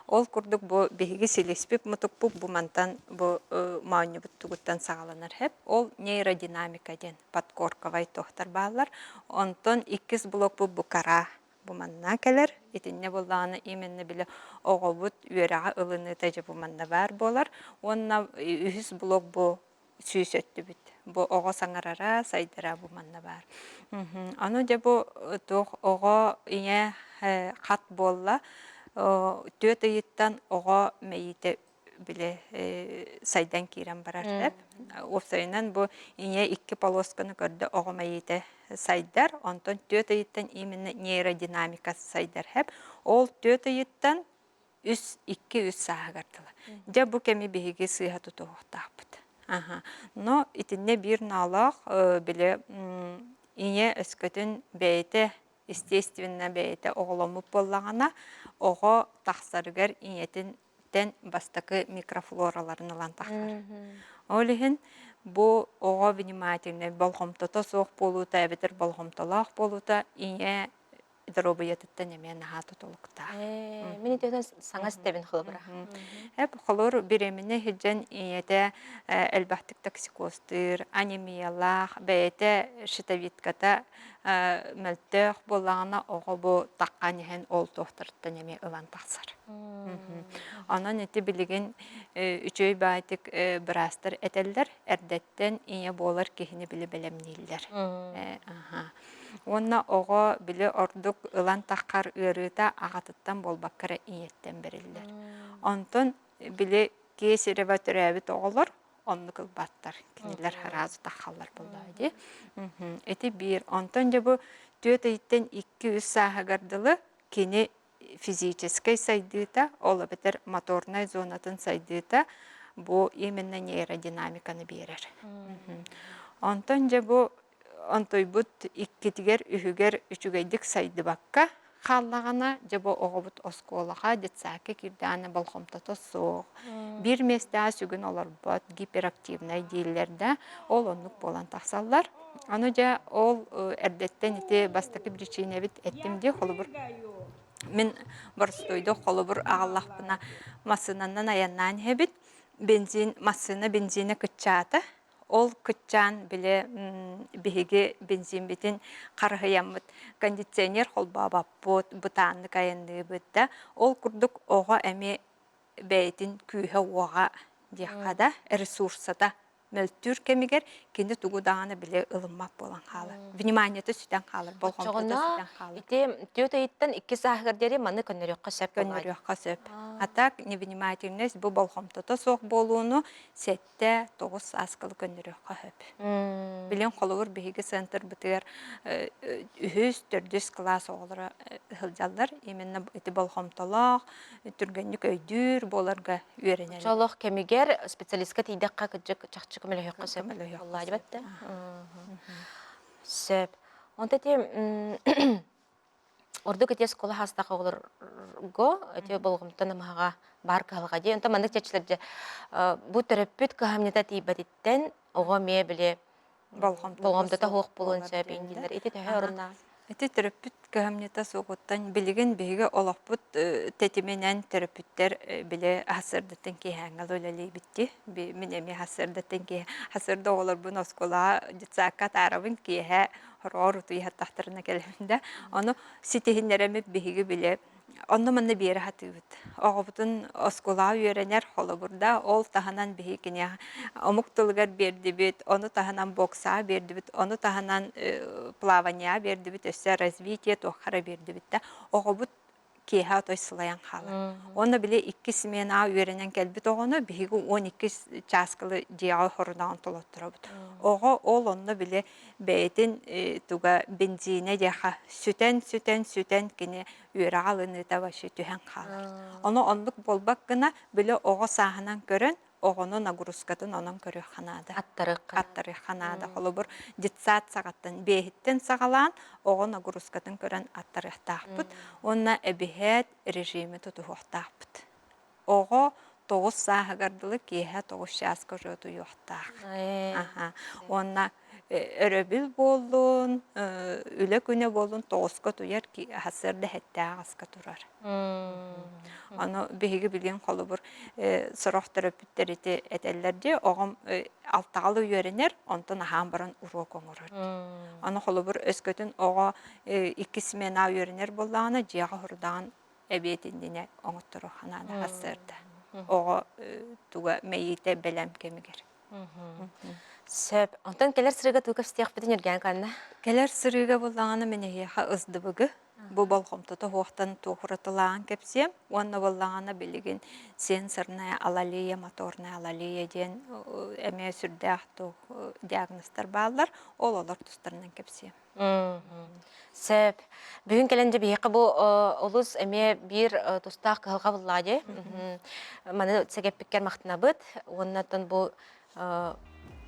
Ол курдук бу биһиги силиспит мутукпут бу мантан бу моонньубут тугуттан саҕаланар хэп. Ол нейродинамика диэн подкорковай туохтар бааллар. Онтон иккис блокпут бу кара бу манна кэлэр. Итиннэ буоллаҕына именно били оҕобут үөрэҕи ылыныыта дьэ бу манна баар буолар. Уонна үһүс блок бу сүүс өттүбүт. Бу оҕо саҥарара, сайдара бу манна баар. Аны дьэ бу туох оҕо ийэ хат буолла. Түөрт ыйыттан оҕо мэйиитэ били сайдан киирэн барар сөп. Уопсайынан бу ийэ икки полосканы көрдө оҕо мэйиитэ сайдар, онтон түөрт ыйыттан именно нейродинамика сайдар хэп. Ол түөрт ыйыттан үс, икки-үс сааһыгар дылы. Дьэ бу кэми биһиги сыыһа тутуһуохтаахпыт. Аха. Но итиннэ биир ноолоох били ийэ өскөтүн бэйэтэ естественно бэйэтэ оҕоломмут буоллаҕына оҕо тахсарыгар ийэтин тэн бастакы микрофлораларын ылан тахсар. Ол иһин бу оҕо внимательнай болҕомтото суох буолуута эбэтэр болҕомтолоох буолуута ийэ доруобуйатыттан эмиэ наһаа тутулуктаах. Мин итинэн саҥа истэбин холобура. Эп холор беременна сылдьан ийэтэ элбэхтик токсикозтыыр, анемиялаах, бэйэтэ щитовидката мөлтөх буоллаҕына оҕо бу таххан иһэн ол туохтарыттан эмиэ ылан тахсар. Онон ити билигин үчүгэй баайтык быраастар этэллэр, эрдэттэн ийэ буолар киһини били бэлэмнииллэр. Уонна оҕо били ордук ылан таххар ыарыыта аҕатыттан буолбакка эрэ ийэттэн бэриллэр. Онтон били кесарево төрөөбүт оҕолор оннук ылбаттар. Кинилэр сразу таххаллар буоллаҕа дии. Ити биир. Онтон дьэ бу түөрт ыйыттан икки-үс сааһыгар дылы кини физическэй сайдыыта, ол эбэтэр моторнай зонатын сайдыыта бу именно нейродинамиканы биэрэр. Онтон дьэ бу онтуйбут иккитигэр, үһүгэр үчүгэйдик сайдыбакка хааллаҕына, дьэ бу оҕобут оскуолаҕа, детсадка киирдэҕинэ болҕомтото суох, биир миэстэҕэ сүгүн олорбот, гиперактивнай дииллэр да, ол оннук буолан тахсаллар. Аны дьэ ол эрдэттэн ити бастакы причинэбит эттим дии, холобур, мин боростуойдук холобур аҕаллахпына массыынанан айаннаан иһэбит, бензин, массыына бензинэ кыччаата, Ол кыччаан били биһиги бензинбитин харыһыйаммыт кондиционер холбообоппут, бытааннык айанныыбыт да, ол курдук оҕо эмиэ бэйэтин күүһэ-уоҕа диэххэ да, ресурсата мөлтүүр кэмигэр кини тугу даҕаны били ылыммат буолан хаалар. Вниманиета сүтэн хаалар, болҕомтото сүтэн хаалар. Ити түөрт ыйыттан икки сааһыгар диэри маны көннөрүөххэ сөп. Көннөрүөххэ сөп. А так невнимательность бу болҕомтото суох буолууну 7-9 сааскалы көннөрүөххэ сөп. Билин холобур биһиги центрбытыгар үһүс, төрдүс кылаас оҕолоро сылдьаллар. Именно ити болҕомтолоох, түргэнник өйдүүр буоларга үөрэнэллэр. Чолох кэмигэр специалистка тиийдэххэ кырдьык чахчы көмөлөһүөххэ сөп. Сөп. Онто ити. Ордук ити оскуола хаастаах оҕолорго ити болҕомто намыһаҕа баар кыһалҕа дии. Онтон маннык чэрчилэргэ бу төрөппүт кыһамньыта тиийбэтиттэн оҕо эмиэ били болҕомтото суох буолуон сөп дииллэр. Ити төһө оруннаах? Ити төрөппүт кыһамньыта суоҕуттан билигин биһиги олохпут тэтиминэн төрөппүттэр били сарсыардаттан киэһээҥҥэ үлэлиибит дии. Мин эмиэ сарсыардаттан киэһэ сарсыарда оҕолорбун оскуолаҕа детсадка атаарабын киэһэ хороҕор утуйа сыттахтарына кэлэбин да. Ону ситиһиннэрэммит биһиги били онно-манна биэрэ сатыыбыт. Оҕобутун оскуолаҕа үөрэнэр холобурда, ол таһынан биһиги киниэхэ омук тылыгар биэрдибит, ону таһынан боксаҕа биэрдибит, ону таһынан плаванияҕа биэрдибит, өссө развитие туохха эрэ биэрдибит да оҕобут киэһэ отой сылайан хаалар. Уонна били икки сменаҕа үөрэнэн кэлбит оҕону биһиги 12 чааскылы дьиэҕэ хорунаҕын толотторобут. Оҕо ол онно били бэйэтин туга бензинэ диэхэ сүтэн сүтэн сүтэн кини үөрэҕэ ылыныыта вообще түһэн хаалар. Ону оннук буолбат гына били оҕо сааһынан көрөн оҕону нагрузкатын онон көрүөххэ наада. Аттарыахха. Аттарыахха наада. Холобур, детсад саҕаттан биэһиттэн саҕалаан оҕо нагрузкатын көрөн аттарыахтаахпыт уонна эбиһээт режими тутуһуохтаахпыт. Оҕо 9 сааһыгар дылы киэһэ 9 чааска уже утуйуохтаах. Аха. Уонна өрөбүл буоллун, үлэ күнэ буоллун тоҕуска утуйар, сарсыарда сэттээх аска турар. Ону биһиги билигин холобур сорох төрөппүттэр ити этэллэр дии, оҕом алтаҕалы үөрэнэр, онтон аһаан баран уруок оҥорор. Ону холобур өскөтүн оҕо икки смена үөрэнэр буоллаҕына, дьиэҕэ хорудаҕын эбиэт иннинэ оҥотторуохха наада сарсыарда. Оҕо туга мэйиитэ бэлэм кэмигэр. Сөп. Онтон кэлэр сырыыга тугу кэпсэтиэхпитин үргээн канна? Кэлэр сырыыга буллаҕына мин эһиэхэ ысдыбыгы бу болҕомтото суохтан туох уратылааҕын кэпсиэм уонна буоллаҕына билигин сенсорная алалия, моторная алалия диэн эмиэ сүрдээх туох диагнозтар бааллар, ол олор тустарынан кэпсиэм. Сөп. Бүгүн кэлэн дьэ биһиэхэ бу олус эмиэ биир тустаах кыһалҕа буллаа дии. Маны сэгэппиккэр махтанабыт. Уонна оттон бу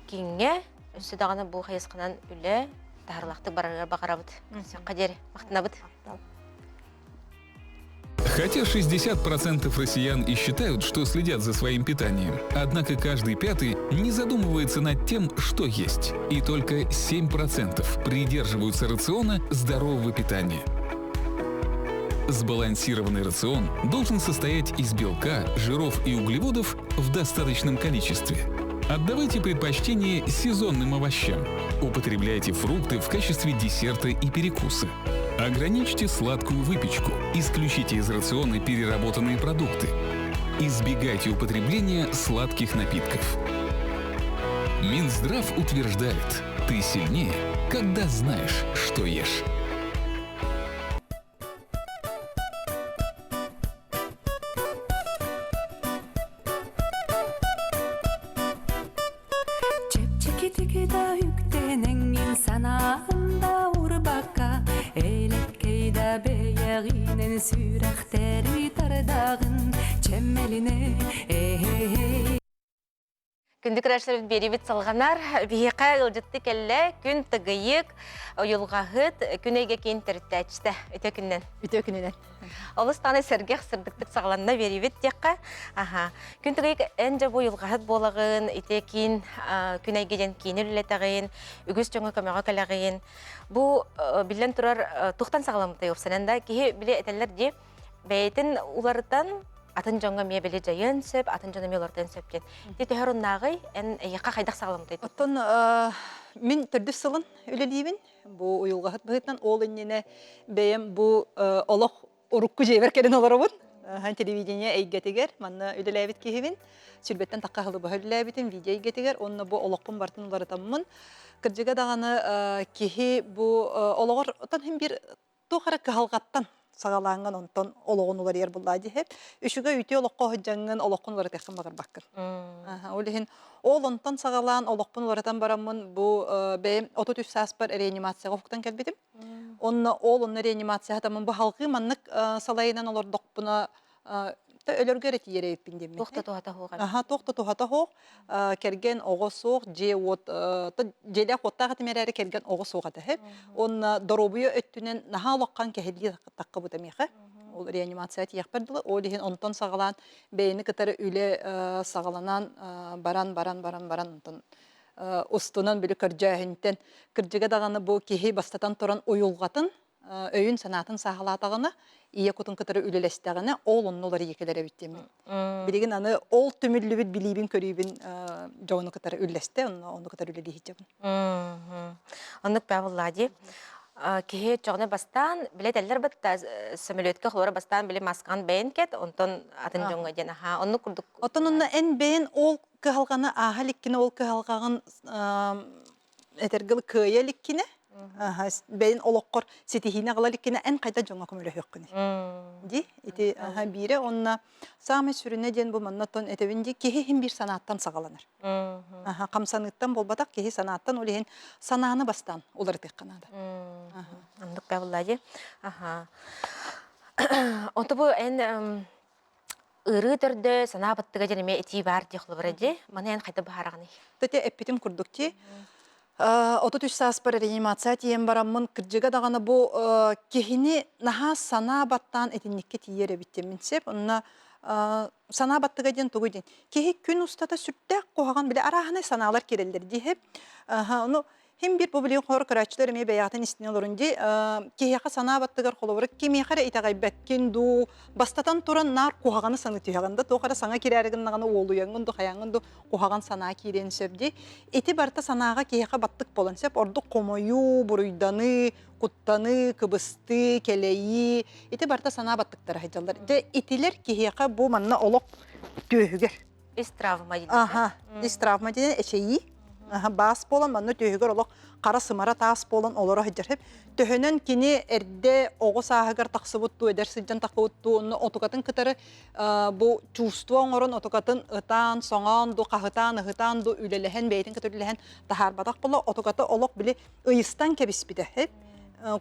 кииҥҥэ өссө даҕаны бу хайысханан үлэ таһарылахтык барарыгар баҕарабыт. Сөккө диэри махтанабыт. Хотя 60% россиян и считают, что следят за своим питанием, однако каждый пятый не задумывается над тем, что есть. И только 7% придерживаются рациона здорового питания. Сбалансированный рацион должен состоять из белка, жиров и углеводов в достаточном количестве. Отдавайте предпочтение сезонным овощам. Употребляйте фрукты в качестве десерта и перекуса. Ограничьте сладкую выпечку. Исключите из рациона переработанные продукты. Избегайте употребления сладких напитков. Минздрав утверждает, ты сильнее, когда знаешь, что ешь. Чэпчэкитик да үктэнэҥҥин санааҕын да урбакка Элэккэй да бэйэҕинэн сүрэхтэри тардаҕын Чэмэлинэ э Күндү көрөөччүлэрбит биэриибит салҕанар. Биһиэхэ ыалдьытты кэллэ. Күн тыгыйык, уйулҕаһыт, күн эйгэ киин төрүттээччитэ. Үтө күннэн. Үтө күнүнэн. Олус даҕаны сэргэх сырдыктык саҕаланна биэриибит диэххэ. Аха. Күн тыгыйык эн дьэ бу уйулҕаһыт буолаҕын, ити киин күн эйгэ диэн киини үлэлэтэҕин, үгүс дьоҥҥо көмөҕө кэлэҕин. Бу биллэн турар тухтан саҕаламмытай уопсанан да киһи били этэллэр дии бэйэтин уларытан атын дьоҥҥо эмиэ били дьайыан сөп, атын дьон эмиэ уларытыан сөп диэн. Ити төһө оруннааҕый? Эн эйиэхэ хайдах саҕаламмытай? Оттон мин төрдүс сылын үлэлиибин. Бу уйулҕаһыт быһыытынан ол иннинэ бэйэм бу олох урукку дьиэбэр кэлэн олоробун. Телевидение эйгэтигэр манна үлэлээбит киһибин. Сүлбэттэн тахха хылыбаһа үлэлээбитим видео эйгэтигэр. Онно бу олохпун барытын уларытаммын. Кырдьыга даҕаны киһи бу олоҕор оттон иһин биир туох эрэ кыһалҕаттан саҕалааҥҥын онтон олоҕун уларыйар буллаа диһэр. Үчүгэй үтүө олоххо сылдьаҥҥын олоххун уларытыаххын баҕарбаккын. Ол иһин ол онтон саҕалаан олохпун уларытан бараммын бу бэйэм 33 сааспар реанимацияҕа уһуктан кэлбитим. Онно ол онно реанимация хатаммын бу халҕыы маннык салайынан олордохпуна. Өлөргө эрэ тиийэр эбиппин диэммин. Туох да туһата суох. Аха, туох да туһата суох. Кэргэн оҕо суох, дьиэ уот дьиэлээх уоттаах этим эрээри кэргэн оҕо суох этэ. Уонна доруобуйа өттүнэн наһаа улахан кэһиллии таххыбыта миэхэ. Ол реанимация тиийэхпэр дылы. Ол иһин онтон саҕалаан бэйэни кытары үлэ саҕаланан баран баран баран баран онтон устунан били көрдьөөһүнтэн кырдьыга даҕаны бу киһи бастатан туран уйулҕатын өйүн-санаатын сааһылаатаҕына, ийэ кутун кытары үлэлэстэҕинэ, ол онно уларыйа кэлэр эбит диэммин. Билигин аны ол түмүллүбүт билиибин-көрүүбүн дьону кытары үллэстэ, онно ону кытары үлэлии сылдьабын. Оннук баабыллаа дии. Киһи чоҕуна бастаан, билэ этэллэр батта, самолетка холоро бастаан били маскаҕын бэйэн кэт, онтон атын дьоҥҥо диэн аһаа. Оннук курдук. Оттон онно эн бэйэн ол кыһалҕаны ааһа иликкинэ, ол кыһалҕаҕын этэргэл кыайа иликкинэ бэйин олоххор ситиһиини аҕала иликкинэ эн хайда дьоҥҥо көмөлөһүөххүнүй ди ити биирэ уонна саамай сүрүнэ диэн бу манна оттон этэбин дии киһи иһин биир санааттан саҕаланар хамсаныыттан буолбатах киһи санааттан ол иһин санааны бастаан уларытыахха наада оннук баалла дии онто бу эн Ыарыы төрдө, санаа баттыга диэн эмиэ этии баар диэх холобура дии. Маны эн хайдах быһаараҕыный? Тете эппитим курдук дии. 33 сааспар реанимация тиийэн бараммын, кырдьыга даҕаны бу киһини наһаа санаа баттаан итинниккэ тиийэр эбит диэммин сөп. Онно санаа баттыга диэн тугуй диэн. Киһи күн устата сүрдээх куһаҕан били арааһынай санаалар киирэллэр дии. Ону Хим бир бу билигин холобур көрөөччүлэр эмиэ бэйэҕитин истинэ олорун дии. Киһиэхэ санаа баттыгар холобура кимиэхэ эрэ итэҕэйбэккин дуу, бастатан туран наар куһаҕаны саныы түһэҕин да, туох эрэ саҥа кирээри гыннаҕына уолуйаҥҥын дуу, хайааҥҥын дуу куһаҕан санаа киириэн сөп дии. Ити барыта санааҕа киһиэхэ баттык буолан сөп. Ордук хомойуу, буруйданыы, куттаныы, кыбыстыы, кэлэйии ити барыта санаа баттыктара сылдьаллар. Дьэ итилэр киһиэхэ бу манна олох түөһүгэр Ис травма диэн. Аха, ис травма диэн эчэйии. Аха, баас буолан манна түөһүгэр олох хара сымара таас буолан олоро сылдьар. Төһөнөн кини эрдэ оҕо сааһыгар тахсыбыт дуу, эдэр сылдьан тахсыбыт дуу, онно отукатын кытары бу чувство оҥорон отукатын ытаан, соҥоон дуу, хаһытаан, ыһытаан дуу үлэлэһэн, бэйэтин кытары үлэлэһэн таһаарбатах буола отуката олох били ыйыстан кэбиспитэ.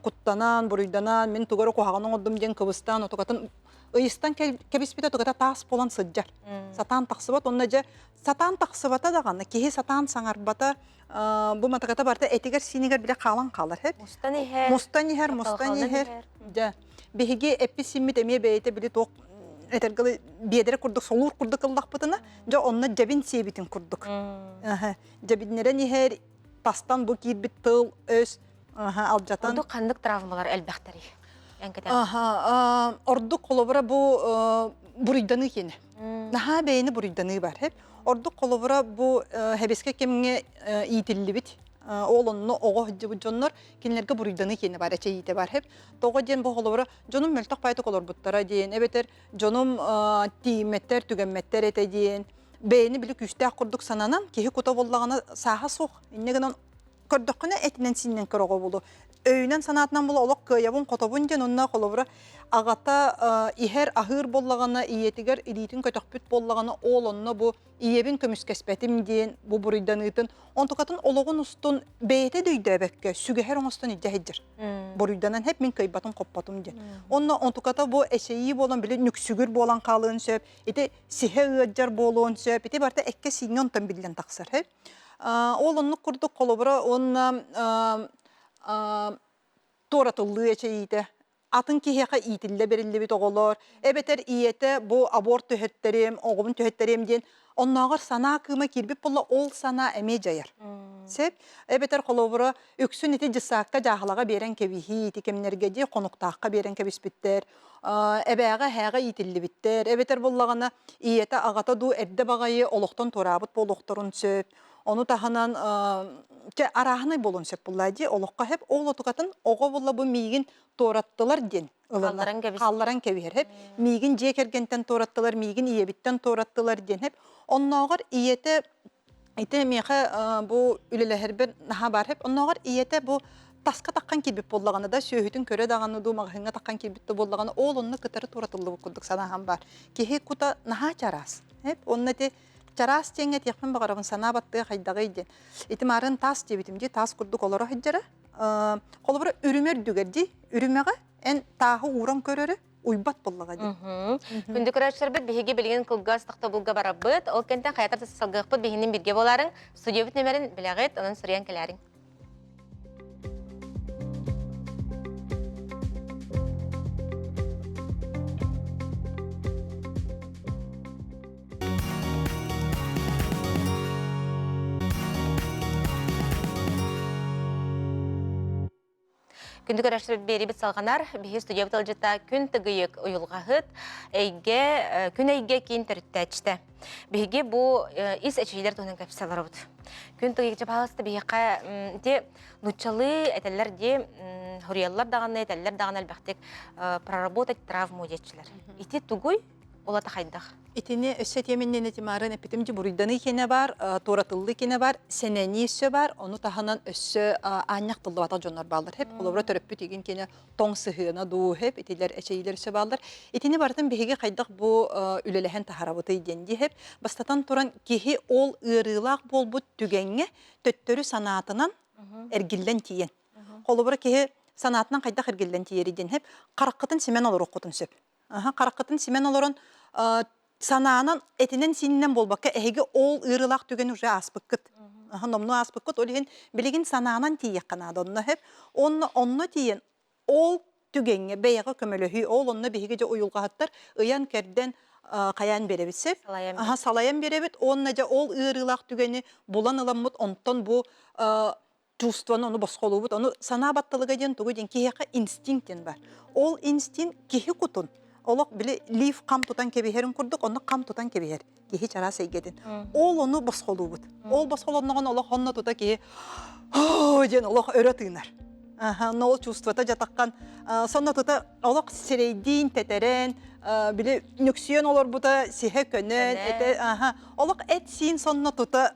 Куттанан, буруйданан, мин тугу эрэ куһаҕан оҥордум диэн кыбыстаан отукатын ыйыстан кэбиспитэ тугата таас буолан сылдьар. Сатаан тахсыбат уонна дьэ сатаан тахсыбата даҕаны киһи сатаан саҥарбата бу матаката барыта этигэр-сиинигэр бile хаалан хаалар. Мустан иһэр. Мустан иһэр, мустан иһэр. Дьэ биһиги эппит-симмит эмиэ бэйэтэ били туох этэргэ биэдэрэ курдук солуур курдук ыллахпытына дьэ онно дьэбин сиэбитин курдук. Дьэбиннэрэн иһэр тастан бу киирбит тыл өс алдьатан. Ордук ханнык травмалар элбэхтэрий? Аха, ордук холобура бу буруйданыы киэнэ. Наһаа бэйэни буруйданыы бар. Ордук холобура бу хэбискэ кэмҥэ иитиллибит ол онно оҕо сылдьыбыт дьоннор кинилэргэ буруйданыы киэнэ бар, эчэйиитэ бар. Тоҕо диэн бу холобура дьонум мөлтөх баайдык олорбуттара диэн, эбэтэр дьонум тиийиммэттэр, түгэммэттэр этэ диэн, бэйэни били күүстээх курдук сананан киһи кута буоллаҕына сааһа суох. Инньэ гынан көрдөххүнэ этинэн-сиининэн көрөҕө буолуо. Өйүнэн санаатынан буолуо олох кыайабын хотобун диэн онно холобура аҕата иһэр аһыыр буоллаҕына ийэтигэр илиитин көтөхпүт буоллаҕына ол онно бу ийэбин көмүскэспэтим диэн бу буруйданыытын онтукатын олоҕун устун бэйэтэ да өйдөөбөккө сүгэһэр оҥостон илдьэ сылдьар. Буруйданан хэп мин кыайбатым хоппотум диэн. Онно онтуката бу эчэйии буолан били нүксүгүр буолан хаалыан сөп, ити сиһэ ыалдьар буолуон сөп, ити барыта эккэ-сииҥҥэ онтон биллэн тахсар. Ол оннук курдук холобура уонна туоратыллыы эчэйиитэ атын киһиэхэ иитиллэ бэриллибит оҕолор эбэтэр ийэтэ бу аборт түһэттэриэм, оҕобун түһэттэриэм диэн оннооҕор санаа кыыма киирбит буолла ол санаа эмиэ дьайар. Сөп. Эбэтэр холобура үксүн ити дьыссаакка дьааһылаҕа биэрэн кэбиһии ити кэмнэргэ дии хонуктаахха биэрэн кэбиспиттэр эбээҕэ эһээҕэ иитиллибиттэр эбэтэр буоллаҕына ийэтэ аҕата дуу эрдэ баҕайы олохтон туораабыт буолуохтарын сөп ону таһынан чэ арааһынай буолуон сөп буоллаа дии олоххо хэп ол отукатын оҕо буолла бу миигин туораттылар диэн ылынар хаалларан кэбиһэр хэп миигин дьиэ кэргэнтэн туораттылар миигин ийэбиттэн туораттылар диэн хэп оннооҕор ийэтэ Ити миэхэ бу үлэлэһэрбэр наһаа баар хэп. Оннооҕор ийэтэ бу таска таххан киирбит буоллаҕына да, сүөһүтүн көрө даҕаны дуу, маҕаһыыҥҥа таххан киирбит да буоллаҕына, ол онно кытары туоратыллыбыт курдук санааһым баар. Киһи кута наһаа чараас. Эп онно ити чараас диэҥҥэ этиэхпин баҕарабын, санаа баттыа хайдаҕый диэн. Ити маарыын таас диэбитим дии, таас курдук олоро сылдьара. Холобура, үрүмэ үрдүгэр дии, үрүмэҕэ эн тааһы ууран көрөрү. уйбат буоллаҕа дии. Күндү көрөөччүлэрбит биһиги билигин кылгас тохтобулга барабыт. Ол кэнтэн хайатар салгыахпыт биһинин бирге буолаарыҥ. Студиябыт нөмерин билэҕит, онон суруйан кэлээриҥ. Күндү көрөөччүлэр биэрибит салҕанар. Биһи студиябыт ыалдьыта Күн Тыгыйык уйулҕаһыт, эйгэ, күн эйгэ киин төрүттээччитэ. Биһиги бу ис эчийдэр туһунан кэпсэ олоробут. Күн Тыгыйык дьабаалыста биһиэхэ ити нуччалыы этэллэр дии, хоруйаллар даҕаны, этэллэр даҕаны элбэхтик проработать травму диэччилэр. Ити тугуй? Улата хайдах? Итини өссө этиэминнэн этимаарын эппитим дьи буруйданыы киэнэ бар, туоратыллыы киэнэ бар, сэнэнии өссө бар, ону таһынан өссө аанньах тыллыбатах дьоннор бааллар. Хеп, холобура төрөппүт игин киэнэ тоҥ сыһыана дуу, хеп, итилэр эчэйиилэр өссө бааллар. Итини барытын биһиги хайдах бу үлэлэһэн таһарабытый диэн дии хеп. Бастатан туран киһи ол ыарыылаах буолбут түгэҥҥэ төттөрү санаатынан эргиллэн тиийэн. Холобура киһи санаатынан хайдах эргиллэн тиийэрий диэн хеп, хараххытын симэн олоруоххутун сөп. Хараххытын симэн олорон санаанан этинэн-сиининэн буолбакка эһиги ол ыарыылаах түгэни уже ааспыккыт. Номнуо ааспыккыт. Ол иһин билигин санаанан тиийиэххэ наада. Онно сөп. Онно онно тиийэн ол түгэҥҥэ бэйэҕэ көмөлөһүү, ол онно биһиги дьэ уйулҕаһыттар ыйан-кэрдэн хайаан биэрэбит сөп. Салайан биэрэбит. Уонна дьэ ол ыарыылаах түгэни булан ыламмыт онтон бу чувствоны ону босхолуубут. Ону санаа батталыга диэн тугу диэн киһиэхэ инстинкт диэн бар. Ол инстинкт киһи кутун олох били лиф хам тутан кэбиһэрин курдук онно хам тутан кэбиһэр киһи чараас эйгэтин. Ол ону босхолуубут. Ол босхолонноҕун олох онно тута киһи диэн олох өрө тыынар. Аха, ол чувствота дьатаххан сонно тута олох сирэйдиин тэтэрэн, били нүксүйэн олорбута сиһэ көнөн, этэ, аха, олох эт-сиин сонно тута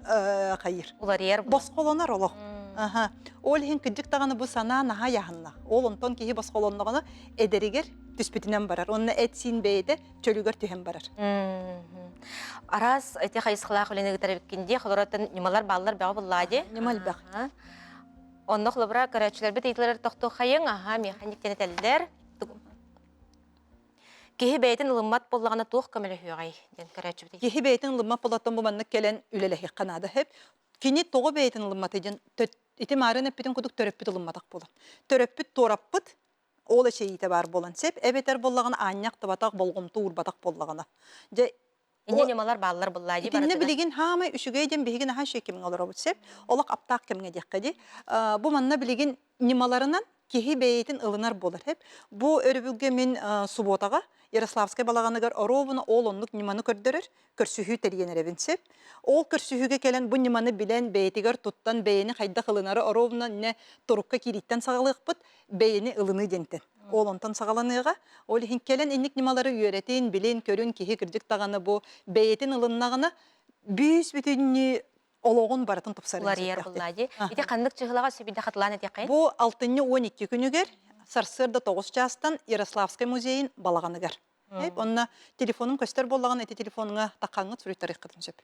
хайыр. Уларыйар. Босхолонор олох. Аха. Ол иһин кырдьык даҕаны бу санаа наһаа яһынна. Ол онтон киһи босхолонноҕуна эдэригэр түспүтүнэн барар. Онно эт-сиин бэйэтэ чөлүгэр түһэн барар. Араас эти хайысхалаах үлэни ыытар эбиккин дии, холоротон ньымалар бааллар бөҕө буллаа дии. Ньыма элбэх. Онно холобура көрөөччүлэрбит ыйытылар тохтуоххайыҥ, аха, миэхэ инник этэллэр. Киһи бэйэтин ылыммат буоллаҕына туох көмөлөһүөҕэй диэн көрөөччүбүт. Киһи бэйэтин ылыммат буоллаттан бу маннык кэлэн үлэлэһиэххэ наада сөп. Кини тоҕо бэйэтин ылымматый диэн ити маарын эппитин курдук төрөппүт ылымматах буолан. Төрөппүт туораппыт ол эчэйиитэ баар буолан сөп. Эбэтэр буоллаҕына аанньах тыбатах, болҕомто уурбатах буоллаҕына. Дьэ Инньэ ньымалар бааллар буллаа дии Итиннэ билигин хаамай үчүгэй диэн биһиги наһаа үчүгэй кэмҥэ олоробут сөп. Олох аптаах кэмҥэ диэххэ дии. Бу манна билигин ньымаларынан киһи бэйэтин ылынар буолар сөп. Бу өрөбүлгэ мин субуотаҕа Ярославскай балаҕаныгар оруобуна ол оннук ньыманы көрдөрөр көрсүһүү тэрийэн эрэбин сөп. Ол көрсүһүүгэ кэлэн бу ньыманы билэн бэйэтигэр туттан бэйэни хайдах ылынары оруобуна иннэ турукка киирииттэн саҕалыахпыт бэйэни ылыныы диэнтэн. Ол онтон саҕаланыаҕа. Ол иһин кэлэн инник ньымалары үөрэтин, билин, көрүн киһи кырдьык даҕаны бу бэйэтин ылыннаҕына бүүс бүтүннүү олоҕун барытын тупсарыан Уларыйар буллаа дии. Ити ханнык чыһылаҕа сөбүйдэ хатылаан этиэххэй? Бу алтынньы 12 күнүгэр сарсыарда 9 чаастан Ярославскай музейын балаҕаныгар. Онно телефонум көстөр буоллаҕына ити телефоҥҥа таххаҥҥыт суруйтарыаххытын сөп.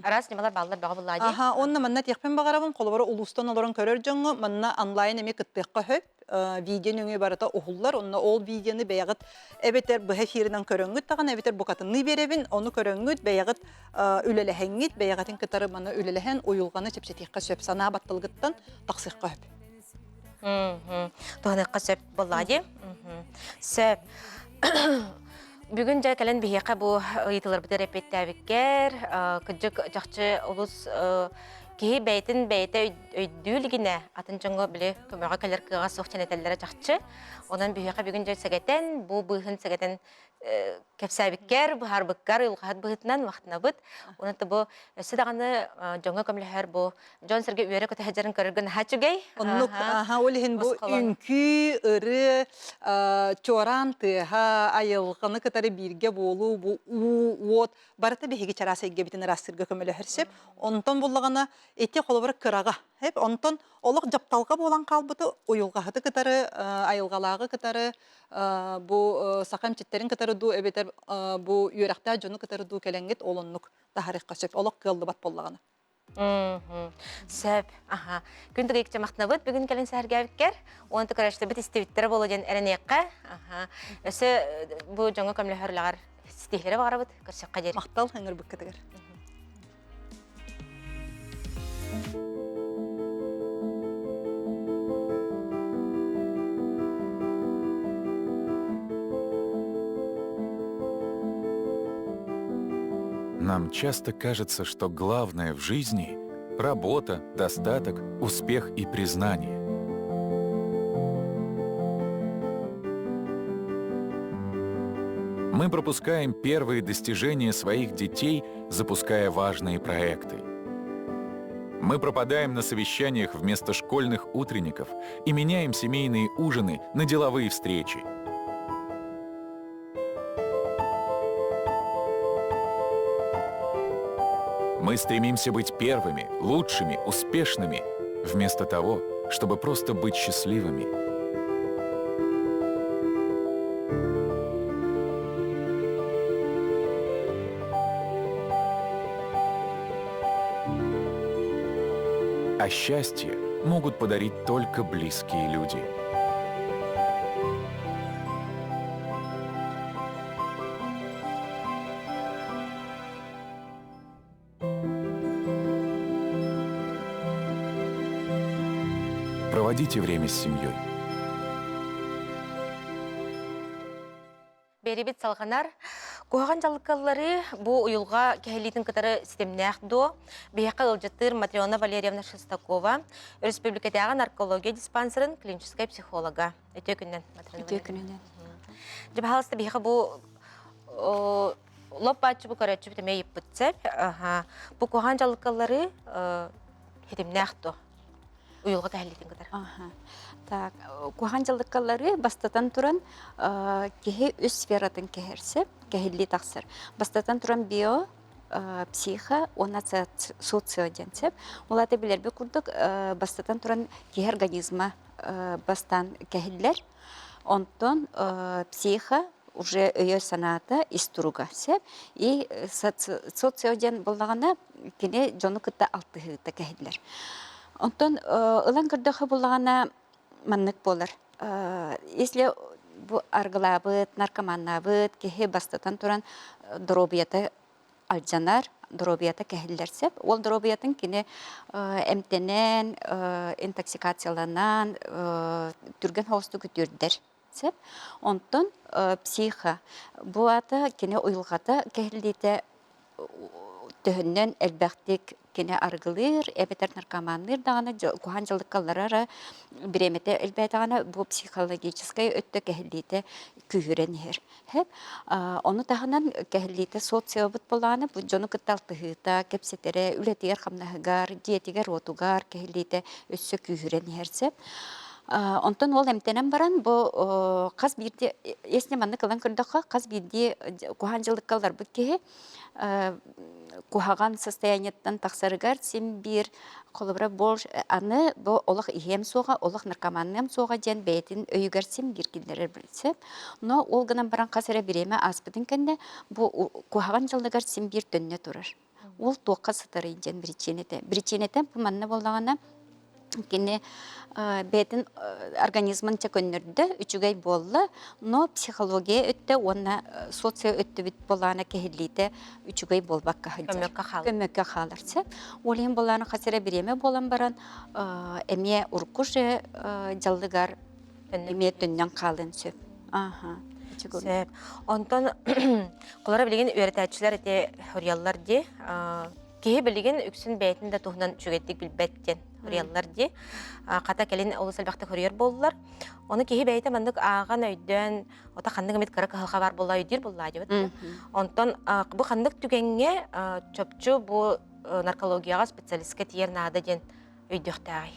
Араас ньымалар бааллар бөҕө буллаа дии. Аха, онно манна этиэхпин баҕарабын, холобура улуустан олорон көрөр дьоҥҥо манна онлайн эмиэ кыттыахха сөп. Видео нөҥүө барыта уһуллар, онно ол видеоны бэйэҕит эбэтэр быһа эфиринэн көрөҥҥүт даҕаны, эбэтэр букатынныы биэрэбин, ону көрөҥҥүт, бэйэҕит үлэлэһэҥҥит, бэйэҕитин кытары маны үлэлэһэн уйулҕаны чэпчэтиэххэ сөп, санаа батталгыттан тахсыахха сөп. Туһаныахха сөп буоллаҕа дии. Сөп. Бүгүн дьэ кэлэн биһиэхэ бу ыйытыыларбытыгар эппиэттээбиккэр, кырдьык чахчы олус киһи бэйэтин бэйэтэ өйдүү илигинэ атын дьоҥҥо били көмөҕө кэлэр кыаҕа суох диэн этэллэрэ чахчы. Онон биһиэхэ бүгүн дьэ сэгэтэн, бу быыһын сэгэтэн кэпсээбиккэр, быһаарбыккар уйулҕаһыт быһыытынан махтанабыт. Онон бу өссө даҕаны дьоҥҥо көмөлөһөр бу дьон-сэргэ үөрэ-көтө сылдьарын көрөргө наһаа үчүгэй. Оннук, аха, ол иһин бу үҥкүү, ырыа, чуораан тыаһа, айылҕаны кытары бииргэ буолуу, бу уу, уот барыта биһиги чараас эйгэбитин ыраастыырга көмөлөһөр сөп. Онтон буллаҕына ити холобура кыраҕа. Онтон олох дьапталҕа буолан хаалбыты уйулҕаһыты кытары, айылҕалааҕы кытары бу саха эмчиттэрин кытары дуу эбэтэр бу үөрэхтээх дьону кытары дуу кэлэҥҥит ол оннук таһарыахха сөп. Олох кыаллыбат буоллаҕына. Сөп. Аха. Күн түгейикче махтанабыт бүгүн кэлин сэһэргээбиккэр. Уон көрөштөбүт истибиттэрэ буолуо диэн эрэниэххэ. Аха. Өссө бу дьоҥҥо көмөлөһөр үлэҕэр ситиһиилэри баҕарабыт. Көрсөххө диэри. Махтал ыҥырбыккытыгар. Нам часто кажется, что главное в жизни – работа, достаток, успех и признание. Мы пропускаем первые достижения своих детей, запуская важные проекты. Мы пропадаем на совещаниях вместо школьных утренников и меняем семейные ужины на деловые встречи. Мы стремимся быть первыми, лучшими, успешными, вместо того, чтобы просто быть счастливыми. А счастье могут подарить только близкие люди. Проводите время с семьей. Берибит салҕанар. Куһаҕан дьалыкаллары бу уйулҕа кэһэлиитин кытары ситимнээх дуо? Биһиэхэ ыалдьыттыыр Матрена Валерьевна Шестакова, өрөспүүбүлүкэтээҕи наркология диспансерын клиническэй психолога. Үтүө күнүнэн, Матрена Үтүө күнүнэн. Дьэ, баһаалыста биһиэхэ бу лоп бааччы бу көрөөччүбүт эмиэ ыйыппыт сөп. Бу куһаҕан дьалыкаллары ситимнээх дуо? Уйулҕа кэһэллиитин кытары. Так, куһаҕан дьаллыккалары бастатан туран киһи үс сфератын кэһэрсэ, кэһиллии тахсар. Бастатан туран био, психо уонна социо диэн сөп. Ол аата билэрбит курдук бастатан туран киһи организма бастаан кэһиллэр. Онтон психо уже өйө-санаата ис туруга сөп. И социо диэн буоллаҕына кини дьону кытта алтыһыыта кэһиллэр. Онтон ылан көрдөххө буллаҕына маннык буолар. Если бу аргылаабыт, наркоманнаабыт киһи бастатан туран доруобуйата алдьанар, доруобуйата кэһиллэр сөп. Ол доруобуйатын кини эмтэнэн, интоксикацияланан, түргэн соҕустук үтүөрдэр сөп. Онтон психо бу аата кини уйулҕата кэһиллиитэ төһөннөн элбэхтик кини арыгылыыр эбэтэр наркоманныыр даҕаны куһаҕан дьаллыкка бириэмэтэ элбээтэҕинэ бу психологическай өттө кэһиллиитэ күүһүрэн иһэр. Ону таһынан кэһиллиитэ социобут буоллаҕына бу дьону кытта алтыһыыта, кэпсэтэрэ, үлэтигэр-хамнаһыгар, дьиэтигэр-уотугар кэһиллиитэ өссө күүһүрэн иһэр сөп. Онтон ол эмтэнэн баран бу хас биирдии если маннык ылан көрдөххө хас биирдии куһаҕан дьылыкка ылларбыт киһи куһаҕан состояниеттан тахсарыгар син биир холобура бу аны бу олох иһиэм суоҕа олох наркоманныам суоҕа диэн бэйэтин өйүгэр син биир киллэрэр сөп но ол гынан баран хас эрэ бириэмэ ааспытын кэннэ бу куһаҕан дьылыгар син биир төннө турар Ол туохха сытарый диэн биричиинэтэ. Биричиинэтэ бу манна буоллаҕына кини бэйэтин организмын чэ көннөрдө, үчүгэй буолла, но психология өттө уонна социо өттүбүт буоллаҕына кэһиллиитэ үчүгэй буолбакка сылдьар. Көмөккө хаалар. Көмөккө хаалар сөп. Ол иһин буоллаҕына хас эрэ бириэмэ буолан баран эмиэ урукку же дьаллыгар эмиэ төннөн хаалыан сөп. Аха. Сөп. Онтон холоро билигин үөрэтээччилэр ити хоруйаллар дии. Киһи билигин үксүн бэйэтин да туһунан үчүгэйдик билбэт диэн хоруйаллар дии. Хата кэлин олус элбэхтик хоруйар буоллулар. Ону киһи бэйэтэ маннык ааҕан өйдөөн, ота ханнык эмит кыра кыһалҕа баар буолла өйдүүр буоллаа диэбит. Онтон бу ханнык түгэҥҥэ чопчу бу наркологияҕа специалистка тиийэр наада диэн өйдүөхтээҕий?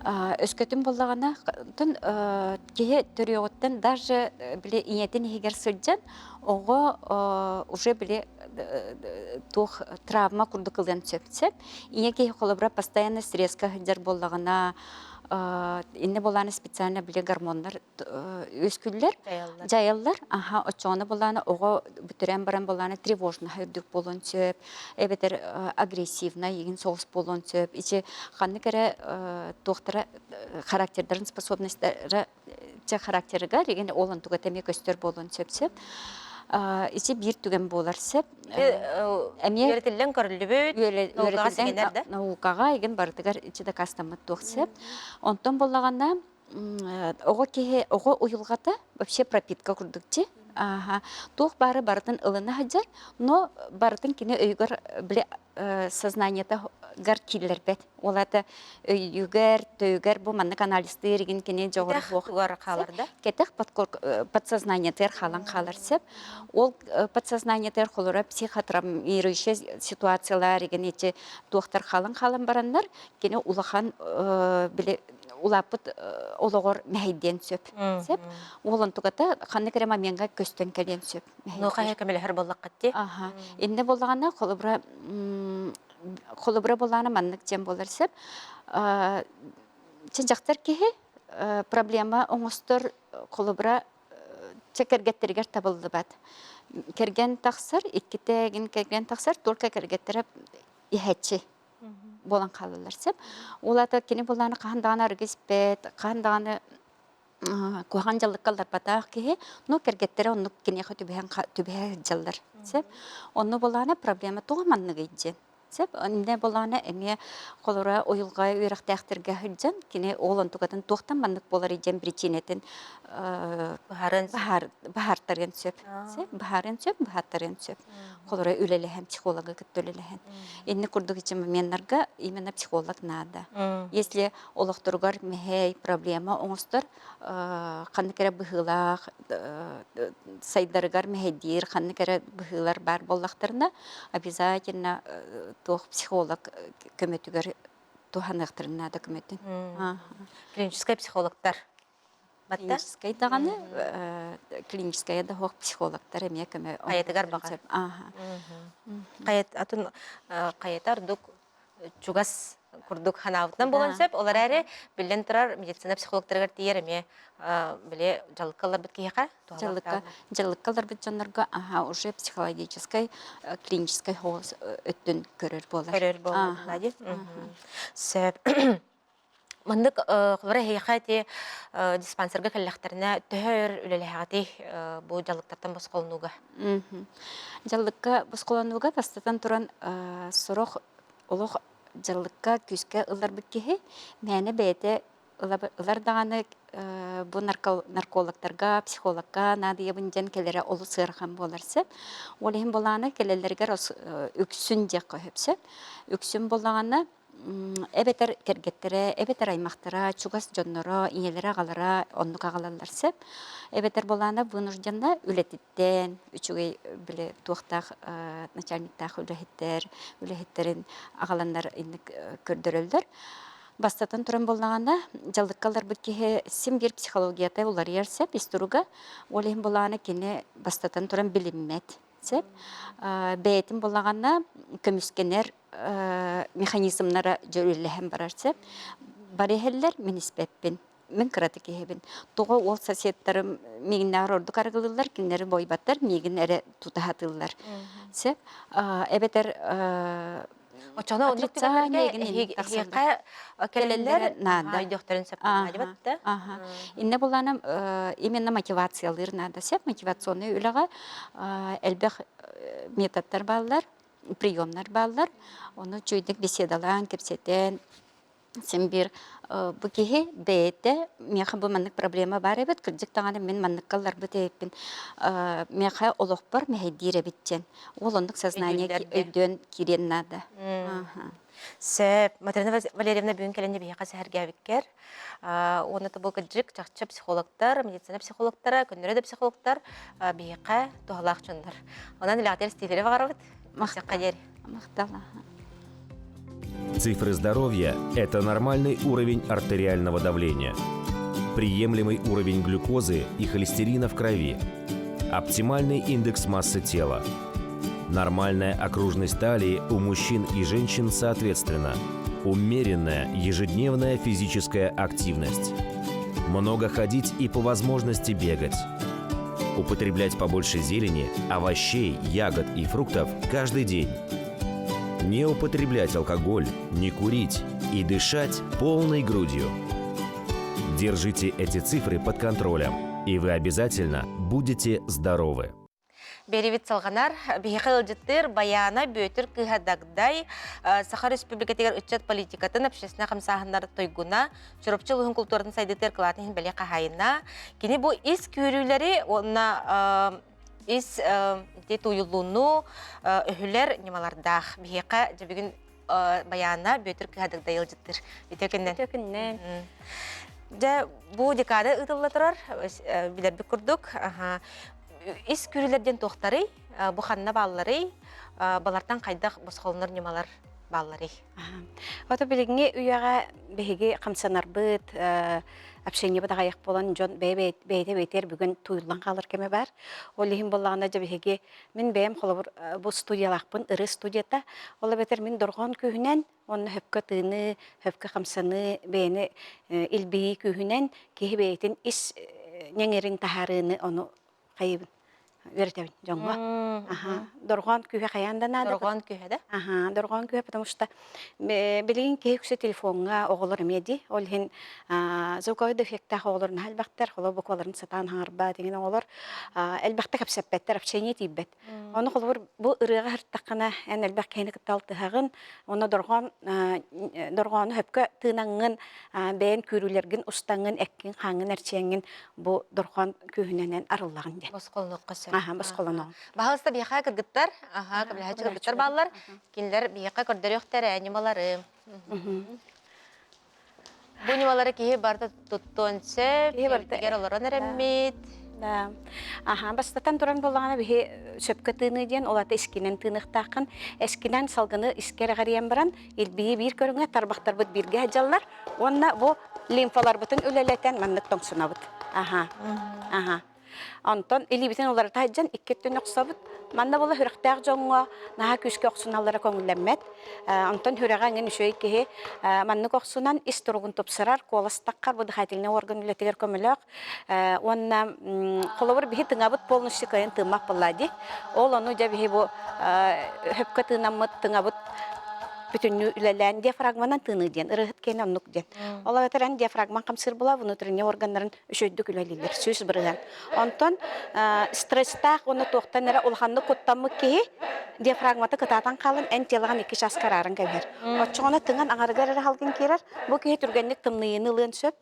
Өскөтүн буоллаҕына, тун киһи төрүөҕүттэн даже били ийэтин иһигэр сылдьан оҕо уже били туох травма курдук ылыан сөп сөп. Ийэ киһи холобура постоянно стресска сылдьар буоллаҕына, Инне булааны специально били гормоннар үөскүүллэр, дьайаллар. Аха, оччоҕуна булааны оҕо бүтэрэн баран булааны тревожноһа үрдүк буолуон сөп, эбэтэр агрессивнай игин соҕус буолуон сөп. Ичи ханнык эрэ туохтара характердарын способностара чэ характерыгар игин ол онтуга эмиэ көстөр буолуон сөп сөп. Ичи биир түгэн буолар сөп. Эмиэ үөрэтиллэн көрүллүбүт, наукаҕа сигэнэр да? Наукаҕа игин барытыгар ичи дакаастаммыт туох сөп. Онтон буоллаҕына оҕо киһи оҕо уйулҕата вообще пропитка курдук чи. Ааха туох баары барытын ылына сылдьар, но барытын кини өйүгэр били сознаниетыгар киллэрбэт. Ол аата өйүгэр, төйүгэр бу маннык анализтыыр игин кини дьоҕура суох. хаалар да? Кэтэх подсознаниетыгар хаалан хаалар сөп. Ол подсознаниетыгар холоро психотравмирующая ситуациялар игин эти туохтар хаалан хаалан бараннар кини улахан били улааппыт олоҕор мэһэйдиэн сөп. Сөп. Ол онтугата ханнык эрэ моментга көстөн кэлиэн сөп. Ну хайа көмөлөһөр буоллаххыт дии. Аха. Инне буоллаҕына холобура холобура буоллаҕына маннык диэн буолар сөп. Чэ дьахтар киһи проблема оҥостор холобура чэ кэргэттэригэр табыллыбат. Кэргэн тахсар, иккитэ эгин кэргэн тахсар, только кэргэттэрэ иһээччи буолан хаалаллар сөп. Ол аата кини буоллаҕына хаһан даҕаны арыгы испэт, хаһан даҕаны куһаҕан дьаллыкка ылларбатах киһи, но кэргэттэрэ оннук киниэхэ түбэһэн түбэһэ сылдьаллар сөп. Онно буоллаҕына проблема тоҕо манныгый диэн сөп. Иннэ буоллаҕына эмиэ холоро уйулҕа үөрэхтээхтэргэ сылдьан кини ол онтукатын туохтан маннык буоларый диэн причинэтин быһаартарыан сөп. Быһаарыан сөп, быһааттарыан сөп. Холоро үлэлэһэн, психологы кытта үлэлэһэн. Инник курдук ичи моменнарга именно психолог надо. Если олохторугар мэһэй, проблема оҥостор, ханнык эрэ быһыылаах сайдарыгар мэһэйдиир ханнык эрэ быһыылар баар буоллахтарына, обязательно туох психолог көмөтүгэр туһаныахтарын наада көмөтүн. Клиническэй психологтар Клиническэй даҕаны, клиническэй да суох психологтар эмиэ көмө Хайатыгар баҕар. Хайат атын хайата ордук чугас курдук ханаабытынан буолан сөп. Ол эрээри биллэн турар медицина психологтарыгар тиийэр эмиэ били дьаллыкка ылларбыт киһиэхэ дьаллыкка дьаллыкка ылларбыт дьоннорго аха уже психологическай клиническай өттүн көрөр буолар. Көрөр буолар. Сөп. Маннык холобура эһиэхэ ити диспансерга кэллэхтэринэ төһө өр үлэлэһэҕитий бу дьаллыктартан босхолонууга? Дьаллыкка босхолонууга бастатан туран сорох олох дьаллыкка күүскэ ылларбыт киһи мээнэ бэйэтэ ылар даҕаны бу наркологтарга, психологка наадыйабын диэн кэлэрэ олус ыарахан буолар сөп. Ол иһин буолаана кэлэллэригэр үксүн диэххэ сөп. Үксүн буоллаҕына эбэтэр кэргэттэрэ, эбэтэр аймахтара, чугас дьонноро, ийэлэрэ-аҕалара оннук аҕалаллар сөп. Эбэтэр буолаана вынужденно үлэтиттэн үчүгэй били туохтаах начальниктаах үлэһиттэр, үлэһиттэрин аҕаланнар инник көрдөрөллөр. Бастатан туран буоллаҕына, дьаллыкка ыларбыт киһи син биир психологията уларыйар сөп ис туруга. Ол иһин буоллаҕына кини бастатан туран билиммэт сөп. Бэйэтин буоллаҕына көмүскэнэр механизмнара дьөрүллэһэн барар сөп. Бары иһэллэр, мин испэппин. Мин кыратык иһэбин. Тоҕо ол соседтарым миигиннээҕэр ордук арыгылыыллар, кинилэри буойбаттар, миигин эрэ тута сатыыллар. Сөп. Эбэтэр Оччоҕуна оннук түгэннэргэ эһиэхэ кэлэллэр наада. Өйдүөхтэрин сөп да? Инне буланым именно мотивациялыыр наада сөп. Мотивационный үлэҕэ элбэх методтар бааллар, приемнар бааллар. Ону үчүгэйдик беседалаан, кэпсэтэн, син биир бу киһи бэйэтэ миэхэ бу маннык проблема баар эбит, кырдьык даҕаны мин манныкка ылларбыт эбиппин, миэхэ олохпор мэһэйдиир эбит диэн. Ол оннук сознание өйдөөн киириэн наада. Сөп. Матрена Валерьевна бүгүн кэлэн биһиэхэ сэһэргээбиккэр уонна тобул кырдьык чахчы психологтар, медицина психологтара, көннөрү да психологтар биһиэхэ туһалаах дьоннор. Онон үлэҕитигэр ситиһиилэри баҕарабыт. Махтал. Махтал. Цифры здоровья – это нормальный уровень артериального давления, приемлемый уровень глюкозы и холестерина в крови, оптимальный индекс массы тела, нормальная окружность талии у мужчин и женщин соответственно. Умеренная ежедневная физическая активность. Много ходить и по возможности бегать. Употреблять побольше зелени, овощей, ягод и фруктов каждый день. Не употреблять алкоголь, не курить и дышать полной грудью. Держите эти цифры под контролем, и вы обязательно будете здоровы. Биэривит салҕанар. Биһиэхэ ыалдьыттыыр Байаана Бүөтүр кыыһа Дагдай, Саха Республикатыгар ыччат политикатын общественнай хамсааһыннар туйгуна, Чурапчы улууһун култууратын сайдыытыгар кылаатын иһин бэлиэ хаһаайына. Кини бу ис күүрүүлэри уонна ис тууйуллууну өһүлэр ньымалардаах. Биһиэхэ дьэ бүгүн Байаана Бүөтүр кыһа Дагдай ыалдьыттыыр. Үтүө күннэн. Үтүө күннэн. Дьэ, бу декада ыытылла турар, билэрбит курдук. Ис күүрүүлэр диэн туохтарый? Бу ханна баалларый? Балартан хайдах босхолонор ньымалар баалларый? Ото билиҥҥи үйэҕэ биһиги хамсанарбыт, общениебыт аҕыйах буолан дьон бэйэ бэйэтигэр бүгүн тууйуллан хаалар кэмэ баар. Ол иһин буоллаҕына дьэ биһиги мин бэйэм холобур бу студиялаахпын, ырыы студията. Ол эбэтэр мин дорҕоон күүһүнэн уонна хөпкө тыыныы, хөпкө хамсаныы, бэйэни илбийии күүһүнэн киһи бэйэтин ис ньэҥирин таһаарыыны ону хайыбын үөрэтэбин дьоҥҥо. Аха. Дорҕоон күүһэ хайаан да наада. Дорҕоон күүһэ да? Аха, дорҕоон күүһэ, потому что билигин киһи үксэ телефоҥҥа оҕолор эмиэ дии. Ол иһин звуковой дефектаах оҕолор наһаа элбэхтэр, холобур букваларын сатаан хаҥарбат иҥин оҕолор элбэхтэ кэпсэппэттэр, общение тиийбэт. Ону холобур бу ырыаҕа сырыттаххына эн элбэх киһини кытта алтыһаҕын, уонна дорҕоон дорҕоону сөпкө тыынаҥҥын, бэйэн күүрүүлэргин устаҥҥын, эккин-хааҥҥын эрчийэҥҥин бу дорҕоон күүһүнэн арыллаҕын диэн. Босхолонуохха сөп. Аха, босхолоноҕун. Баһалыста биһиэхэ кыргыттар, аха, көмөлөһөөччү кыргыттар бааллар. Кинилэр биһиэхэ көрдөрүөхтэрэ ньымалары. Бу ньымалары киһи барыта туттуон сөп, Киһи барыта илиитигэр олорон эрэммит. Да. Аха, бастатан туран буоллаҕына биһи сөпкө тыыныы диэн ол ата искинэн тыыныахтааххын. Эскинэн салгыны искэр эҕэрийэн баран илбийи биир көрүҥэ тарбахтарбыт бииргэ сылдьаллар уонна бу лимфаларбытын үлэлэтэн маннык тоҥсунабыт. Аха. Аха. Онтон илиибитин уларыта сылдьан икки өттүн охсобут. Манна буола сүрэхтээх дьоҥҥо наһаа күүскэ охсуналлара көҥүллэммэт. Онтон сүрэҕэ эҥин үчүгэй киһи маннык охсунан ис туругун тупсарар, куоластахха бу дыхательнай орган үлэтигэр көмөлөөх. Уонна холобур биһи тыҥабыт полностью кыайан тыыммат буолла дии. Ол ону дьэ биһи бу хөпкө тыынаммыт тыҥабыт бүтүннүү үлэлээн диафрагманан тыыныы диэн ырыаһыт киэнэ оннук диэн. Ол эбэтэр эн диафрагман хамсыыр була внутренний органнарын үчүгэйдик үлэлииллэр, 100%. Онтон стресстаах уонна туохтан эрэ улаханнык куттаммыт киһи диафрагмата кытаатан хаалан эн телаҕын икки чааска арааран кэбиһэр. Оччоҕуна тыҥан аҥарыгар эрэ халгын киирэр, бу киһи түргэнник тымныйыыны ылыан сөп.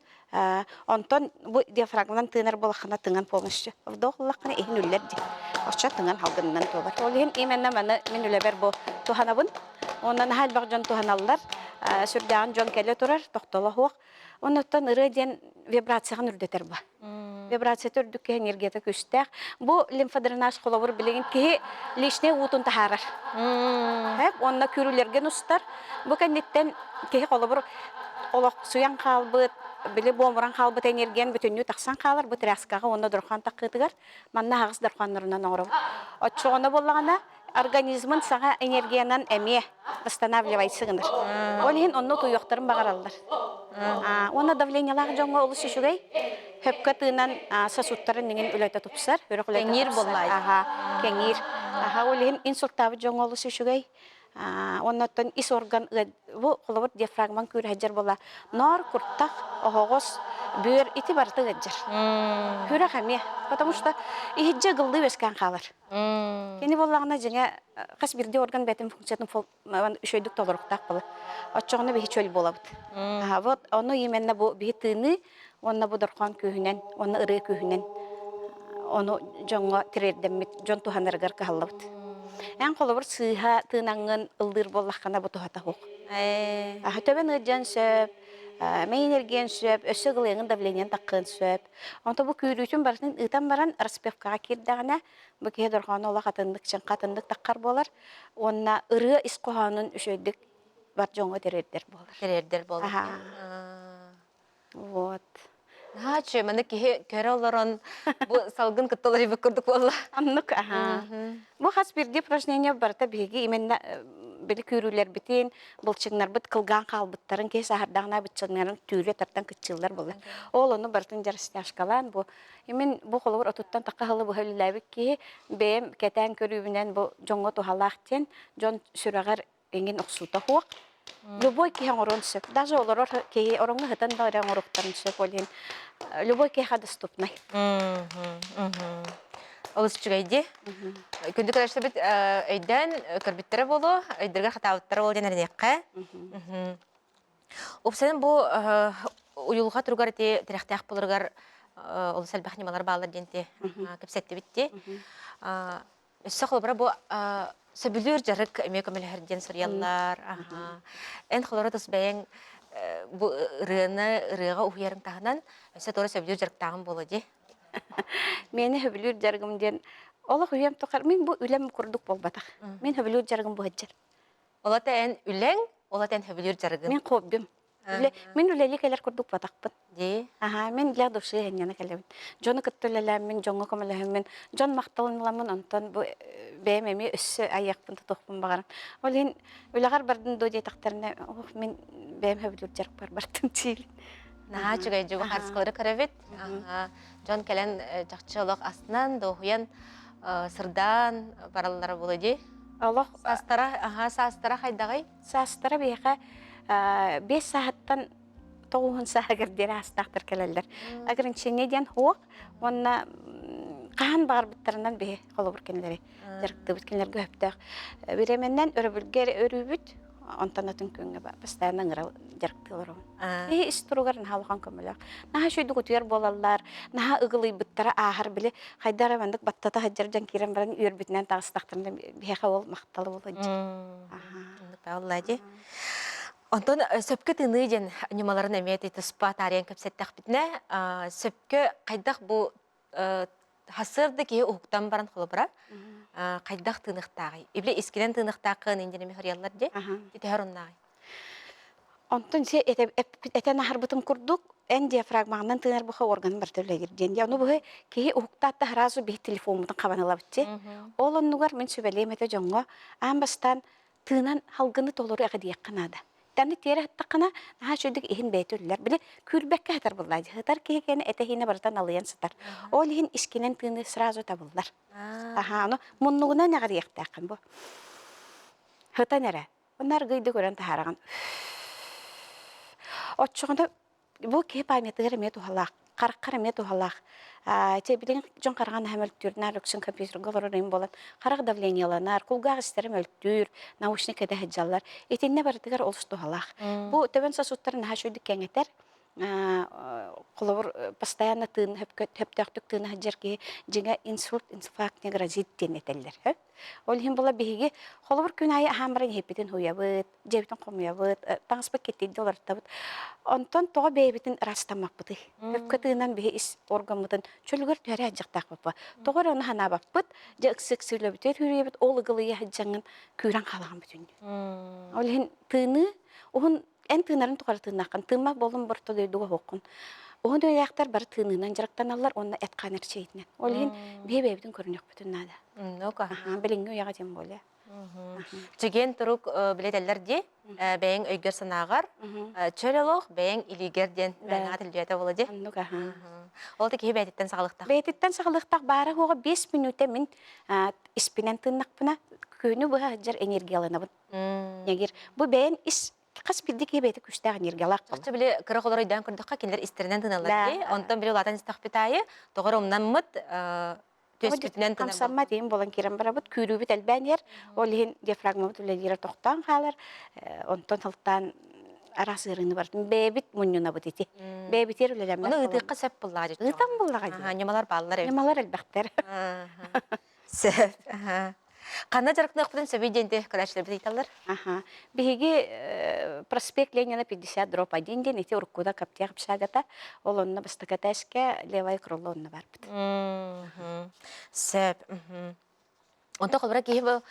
Онтон бу диафрагманан тыынар буоллаххына тыҥан полностью вдох ыллаххына иһин үллэр дии. Оччо тыҥан халгынынан туолар. Ол иһин именно маны мин үлэбэр бу туһанабын. Уонна наһаа элбэх дьон туһаналлар. Сүрдээҕин дьон кэлэ турар, тохтоло суох. Оннуттан ырыа диэн вибрацияҕын үрдэтэр ба. Вибрацията үрдүк киһи энергията күүстээх. Бу лимфодренаж холобур билигин киһи лишний уутун таһаарар. Хэп уонна күүрүүлэргин устар. Бу кэнниттэн киһи холобур олохсуйан хаалбыт, били буомуран хаалбыт энергиян бүтүннүү тахсан хаалар бу тряскаҕа уонна дорҕоон таххыытыгар манна аһаҕас дорҕооннорунан оҥоробут. Оччоҕуна буоллаҕына организмын саҥа энергиянан эмиэ восстанавливайсы гынар. Ол иһин онно утуйуохтарын баҕараллар. Уонна давлениелаах дьоҥҥо олус үчүгэй. Хөпкө тыынан сосудтарын иҥин үлэтэ тупсар, үрэх үлэтэ Кэҥиир тупсар. буоллаай. Аха, кэҥиир. Аха, ол иһин инсультаабыт дьоҥҥо олус үчүгэй. Уонна оттон ис орган бу холобур диафрагман күүрэһдьэр буола ноор, куртах, оһоҕос, бүөр ити барыта ыалдьар. Күрэх эмиэ, потому что иһирдьэ ыгыллыы үөскээн хаалар. Кини буоллаҕына дьиҥэ хас биирдии орган бэйэтин функциятын үчүгэйдик толоруктаах буолар. Оччоҕуна биһи чөл буолабыт. Вот ону именно бу биһи тыыныы уонна бу дорҕоон күүһүнэн уонна ырыа күүһүнэн ону дьоҥҥо тириэрдэммит дьон туһанарыгар кыһаллабыт. Эн холобур сыыһа тыынаҥҥын ыллыыр буоллаххына бу туһата суох. Аха төбөн ыалдьыан сөп, мэйин эргиэн сөп, өссө ылыаҥын давлениен таххыан сөп. Онто бу күүрүүтүн барытын ыытан баран распевкаҕа киирдэҕинэ, бу киһи дорҕооно олох атыннык чыҥха атыннык таххар буолар уонна ырыа ис хоһоонун үчүгэйдик бар дьоҥҥо тириэрдэр буолар. Тириэрдэр буолар. Вот. Наһаа үчүгэй, манна киһи көрө олорон бу салгын кытта олорбут курдук буолла. Оннук, аха. Бу хас биирдии упражнение барыта биһиги именно. били күүрүүлэрбитин, былчыҥнарбыт кылгаан хаалбыттарын киһи сааһырдаҕына быччыҥнарын түүрэ тардан кыччыыллар буолар. Ол ону барытын дьэ растяжкалаан бу мин бу холобур отуттан тахха сылы быһа үлэлээбит киһи бэйэм кэтээн көрүүбүнэн бу дьоҥҥо туһалаах диэн дьон сүрэҕэр эҥин охсуута суох. Любой киһи оҥоруон сөп. Даже олорор киһи ороҥҥо сытан да эрэ оҥоруохтарын сөп. Ол иһин любой киһиэхэ доступнай. Олус үчүгэй дии. Күндү көрөөччүлэрбит өйдөөн көрбүттэрэ буолуо, өйдөргө хатаабыттара буолуо диэн эрэниэххэ. Уопсайынан бу уйулҕа туругар ити тирэхтээх буоларыгар олус элбэх ньымалар бааллар диэн кэпсэттибит дии. Өссө холобура бу сөбүлүүр дьарык эмиэ көмөлөһөр диэн суруйаллар. Эн холоро тус бэйэҥ бу ырыаны ырыаҕа уһуйарыҥ таһынан өссө туора сөбүлүүр дьарыктааҕым буолуо дии. Миэнэ сөбүлүүр дьарыгым диэн олох үйэм тухары мин бу үлэм курдук буолбатах. Мин сөбүлүүр дьарыгым бу сылдьар. Ол ата эн үлэҥ, ол ата эн сөбүлүүр дьарыгын. Мин хоббим. Үлэ, мин үлэлии кэлэр курдук батахпын. Дии. Аһаа, мин для души энньэни кэлэбин. Дьону кытта үлэлээммин, дьоҥҥо көмөлөһөммүн, дьон махталын ыламмын, онтон бу бэйэм эмиэ өссө айыахпын, тутуохпун баҕарам. Ол иһин үлэҕэр бардын дуо диэтэхтэринэ, ох, мин бэйэм сөбүлүүр дьарыкпар бардым диибин. Наһаа үчүгэй дьугу харыскалары көрөбүт. Дьон кэлэн чахчы олох астынан, дуоһуйан, сырдаан бараллара буолуо дии. Олох саастара, аһаа саастара хайдаҕый? Саастара биһиэхэ 5 сааһыттан 90 сааһыгар диэри аастаахтар кэлэллэр. Ограничение диэн суох уонна хаһан баҕарбыттарынан биһи холобур кинилэри дьарыктыыбыт, кинилэргэ сөптөөх бириэмэннэн өрөбүлгэ өрүүбүт, онтон атын күҥҥэ постоянно ыҥыра дьарыктыы олоробун. Киһи ис туругар наһаа улахан көмөлөөх. Наһаа үчүгэйдик утуйар буолаллар, наһаа ыгылыйбыттара ааһар били хайдах эрэ маннык баттата сылдьар дьон киирэн баран үөрбүтүнэн таҕыстахтарына биһиэхэ ол махталы буолуо Алла дии. Онтон сөпкө тыыныы диэн ньымаларын эмиэ туспа таарыйан кэпсэттэхпитинэ, сөпкө хайдах бу хасыарда киһи уһуктан баран холобура хайдах тыыныхтааҕый? Ибили искинэн тыыныхтааххын индинеми хоруйаллар дии. Итиһэр оннааҕый? Онтон се этэн аһарбытым курдук, эн диафрагмаҕынан тыынар буха орган барыта үлэлиир диэн. Ону быһы киһи уһуктаат да сразу биһи телефоммутун хабан ылабытчы. Ол оннугар мин сүбэлиэм этэ дьоҥҥо аан бастаан тыынан халгыны толору эҕидиэххэ наада. Таны тиэрэ сыттаххына, наһаа үчүгдүк иһин бэйэтэ үллэр. Били күүрбэккэ сытар буоллаа. Сытар киһи кэнэ этэ-иһинэ барыта налыйан сытар. Ол иһин искинэн тыыны сразу табыллар. Аһаа, ону муннугунан эҕириэхтээххин бу. Сытан эрэ. Онно аргыйды көрөн таһаараҕын. Оччоҕуна бу киһи памятыгар эмиэ туһалаах, хараххар эмиэ туһалаах. Ити билигин дьон хараҕа наһаа мөлтүүр, наар үксүн компьютерга олорор им буолан, харах давлениеланар, кулгаах истэрэ мөлтүүр, наушник кэтэ сылдьаллар. Итиннэ барытыгар олус туһалаах. Бу төбөн сосудтарын наһаа үчүгдүк кэҥэтэр, холобур, постоянно тыын сөптөөхтүк тыына сылдьар киһи дьиҥэ инсульт, инфаркт не грозит диэн этэллэр. Ол иһин була биһиги холобур күн аайы аһаан баран иһиппитин уйабыт, дьиэбитин хомуйабыт, таҥаспыт киттийдэ уларыттабыт. Онтон тоҕо бэйэбитин ыраастаммаппытый? Өпкө тыынан биһи ис органмытын чөлүгэр түһэрэ сылдьахтаахпыт. Тоҕо эрэ ону санаабаппыт, дьэ ыксы-ыксы үлэбитигэр үүрүйэбит, ол ыгылыйа сылдьаҥҥын күүрэн хаалаҕын бүтүннүү. Ол иһин тыыныы уһун эн тыынарын тухары тыыннааххын, тыыммат буоллун борто дойдуга оһуоххун. Уһун үйэлээхтэр бары тыыныынан дьарыктаналлар уонна эт-хаан эрчийиитинэн. Ол иһин биһи бэйэбитин көрүнүөхпүтүн наада. Ну-ка. Билиҥҥи үйэҕэ тем более. Чэгиэн турук билэтэллэр дии, бэйэҥ өйгөр-санааҕар, чөл олох бэйэҥ илиигэр диэн мээнэҕэ тэлдьиэтэ буола дии. Оннук аха. Ол да киһи бэйэтиттэн саҕалыктаах. Бэйэтиттэн саҕалыктаах баара суоҕа 5 мүнүүтэ мин испинэн тыыннахпына күнү быһа сылдьар энергияланабын. Ньэгир бу бэйэн ис хас биирдии киһи бэйэтэ күүстээх энергиялаах буолар. Чахчы били кыра оҕолор өйдөөн көрдөххө кинилэр истэринэн тыыналлар дии. Онтон били улаатан истэхпит аайы тоҕо эрэ умнаммыт түөспүтүнэн тыынар Хамсаммат иһин буолан киирэн барабыт, күүрүүбүт элбээн иһэр. Ол иһин диафрагмабыт үлэлиирэ тохтоон хаалар. Онтон сылтаан араас ыарыыны барытын бэйэбит мунньунабыт ити. Бэйэбитигэр үлэлэммэт. Ону ыытыахха сөп буллаҕа дьэ. Ыытан буллаҕа дии. Ньымалар бааллар эбит. Ньымалар элбэхтэр. Сөп. Ханна дьарыктаныахпытын сөбүй диэн көрөөччүлэрбит ыйыталлар. Аха. Биһиги проспект Ленина 50 дробь 1 диэн ити уруккуда Коптех общагата. Ол онно бастакы этээскэ левая крыло онно барбыт. Сөп. Онто холобура киһи бу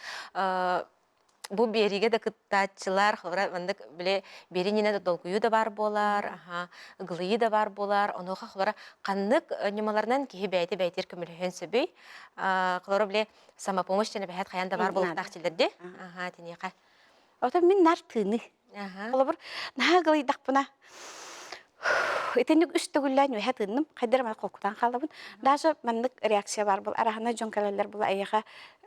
бу биэриигэ да кыттааччылар холобура маннык били биэрии иннинэ да долгуйуу да баар буолар, аха, ыгылыйыы да баар буолар. Онуоха холобура ханнык ньымаларынан киһи бэйэтэ бэйэтигэр көмөлөһүөн сөбүй? Холобура били самопомощь диэн эбэһээт хайаан да баар буолуохтаах дии. Аха, тиниэхэ. Отон мин нар тыыны. Холобур, наһаа ыгылыйдахпына, итинник үс төгүллээн үөһэ тыынным, хайдах эрэ холкутаан хаалабын. Даже маннык реакция баар буол, араһына дьон кэлэллэр була эйиэхэ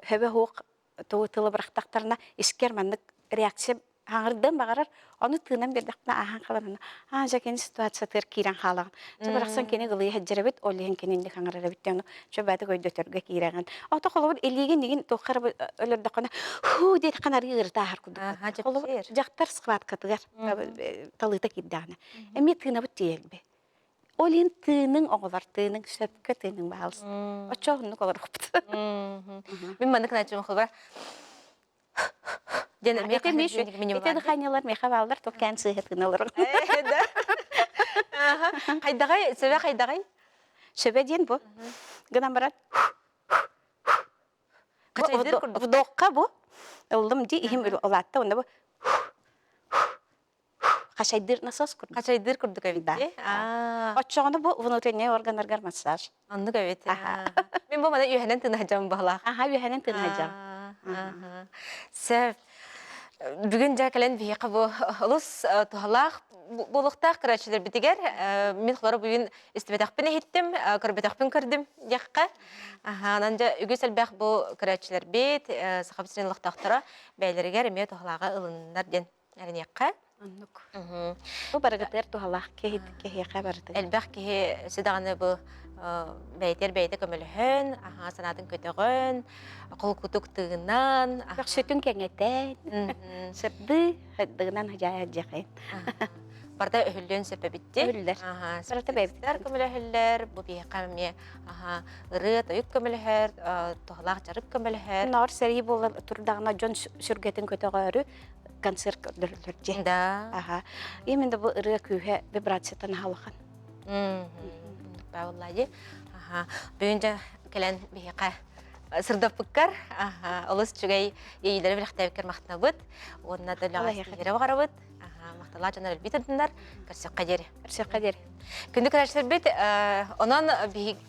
хөбө суох тугу тылы бырахтахтарына искэр маннык реакция хаҥырдыан баҕарар, ону тыынан биэрдэхпинэ ааһан хаалан аа дьэ кини ситуациятыгар киирэн хаалаҕын. Чэ барахсан кини ылыйа сылдьар эбит, ол иһин кини инник хаҥырар эбит диэн чэ баатык өйдөтөргө киирэҕин. Ото холобур илиигин игин туохха эрэ өлөрдөххүнэ хуу диэтэххин арыы ыарытааһар курдук. Холобур дьахтар схваткатыгар талыыта киирдэҕинэ эмиэ тыынабыт тиийэлби. Ол иһин тыыныҥ оҕолор тыыныҥ сөпкө тыыныҥ баалыс. Оччо оннук олорбут. Мин маннык начым холобура Диэн эмиэ Ити миш, ити дыханиялар миэхэ бааллар, туох кээн сыыһа тыыналар. Хайдаҕай, сөбө хайдаҕай? Сөбө диэн бу. Гынан баран вдохха бу. Ыллым ди иһим улаатта, онно бу хачайдыыр насос курдук. Хачайдыыр курдук эбит дии. Оччоҕуна бу внутренний органнаргар массаж. Оннук эбит. Мин бу мана үөһэнэн тынаһдьам баһылаах. Аха, үөһэнэн тынаһдьам. Сөп. Бүгүн дьэ кэлэн биһиэхэ бу олус туһалаах буолуохтаах көрөөччүлэрбитигэр мин холоро бүгүн истибэтэхпин иһиттим, көрбөтөхпүн көрдүм диэххэ. Аха, онон дьэ үгүс элбэх бу көрөөччүлэрбит, Сахабыт сирин олохтоохторо бэйэлэригэр эмиэ туһалааҕы ылыннар диэн эрэниэххэ. Оннук. Бу барыгытыгар туһалаах киһи киһиэхэ барытыгар. Элбэх киһи өссө даҕаны бу бэйэтигэр бэйэтэ көмөлөһөн, аһаа санаатын көтөҕөн, холкутук тыынан, Көхсүтүн кэҥэтэн, сырдыы, сырдыгынан хадьаайа дьэхин. Барыта өһүллүөн сөп эбитти. Өһүллэр. Барыта бэйэбит. көмөлөһөллөр, бу биһиэхэ эмиэ ырыа, тойук көмөлөһөр, туһалаах дьарык көмөлөһөр. Ноор сэрии буола турдаҕына дьон сүргэтин көтөҕөөрү концерт көрдөрөллөр дьэ. Да. Аха. Именно бу ырыа күүһэ вибрациятан аһалахан. Бааллаайы. Аха. Бүгүн дьэ кэлэн биһиэхэ сырдаппыккар аха олус үчүгэй иэйиилэри бэлэхтээбиккэр махтанабыт. Уонна да үлэҕэ баҕарабыт. Аха, махталлаах дьоннор элбии турдуннар. Көрсөххө диэри. Көрсөххө диэри. Күндү көрөөччүлэрбит, онон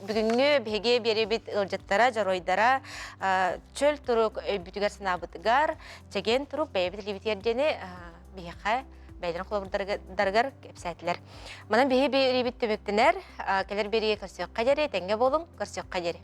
бүгүҥҥү биһиги биэриибит ыалдьыттара, дьоруойдара чөл турук өйбүтүгэр санаабытыгар, чэгиэн турук бэйэбит илиибитигэр диэни биһиэхэ бэйэлэрин холобурдарыгар кэпсээтилэр. Манан биһи биэриибит түмүктэнэр, кэлэр биэриигэ көрсүөххэ диэри, тэҥҥэ буолуҥ, көрсүөххэ диэри.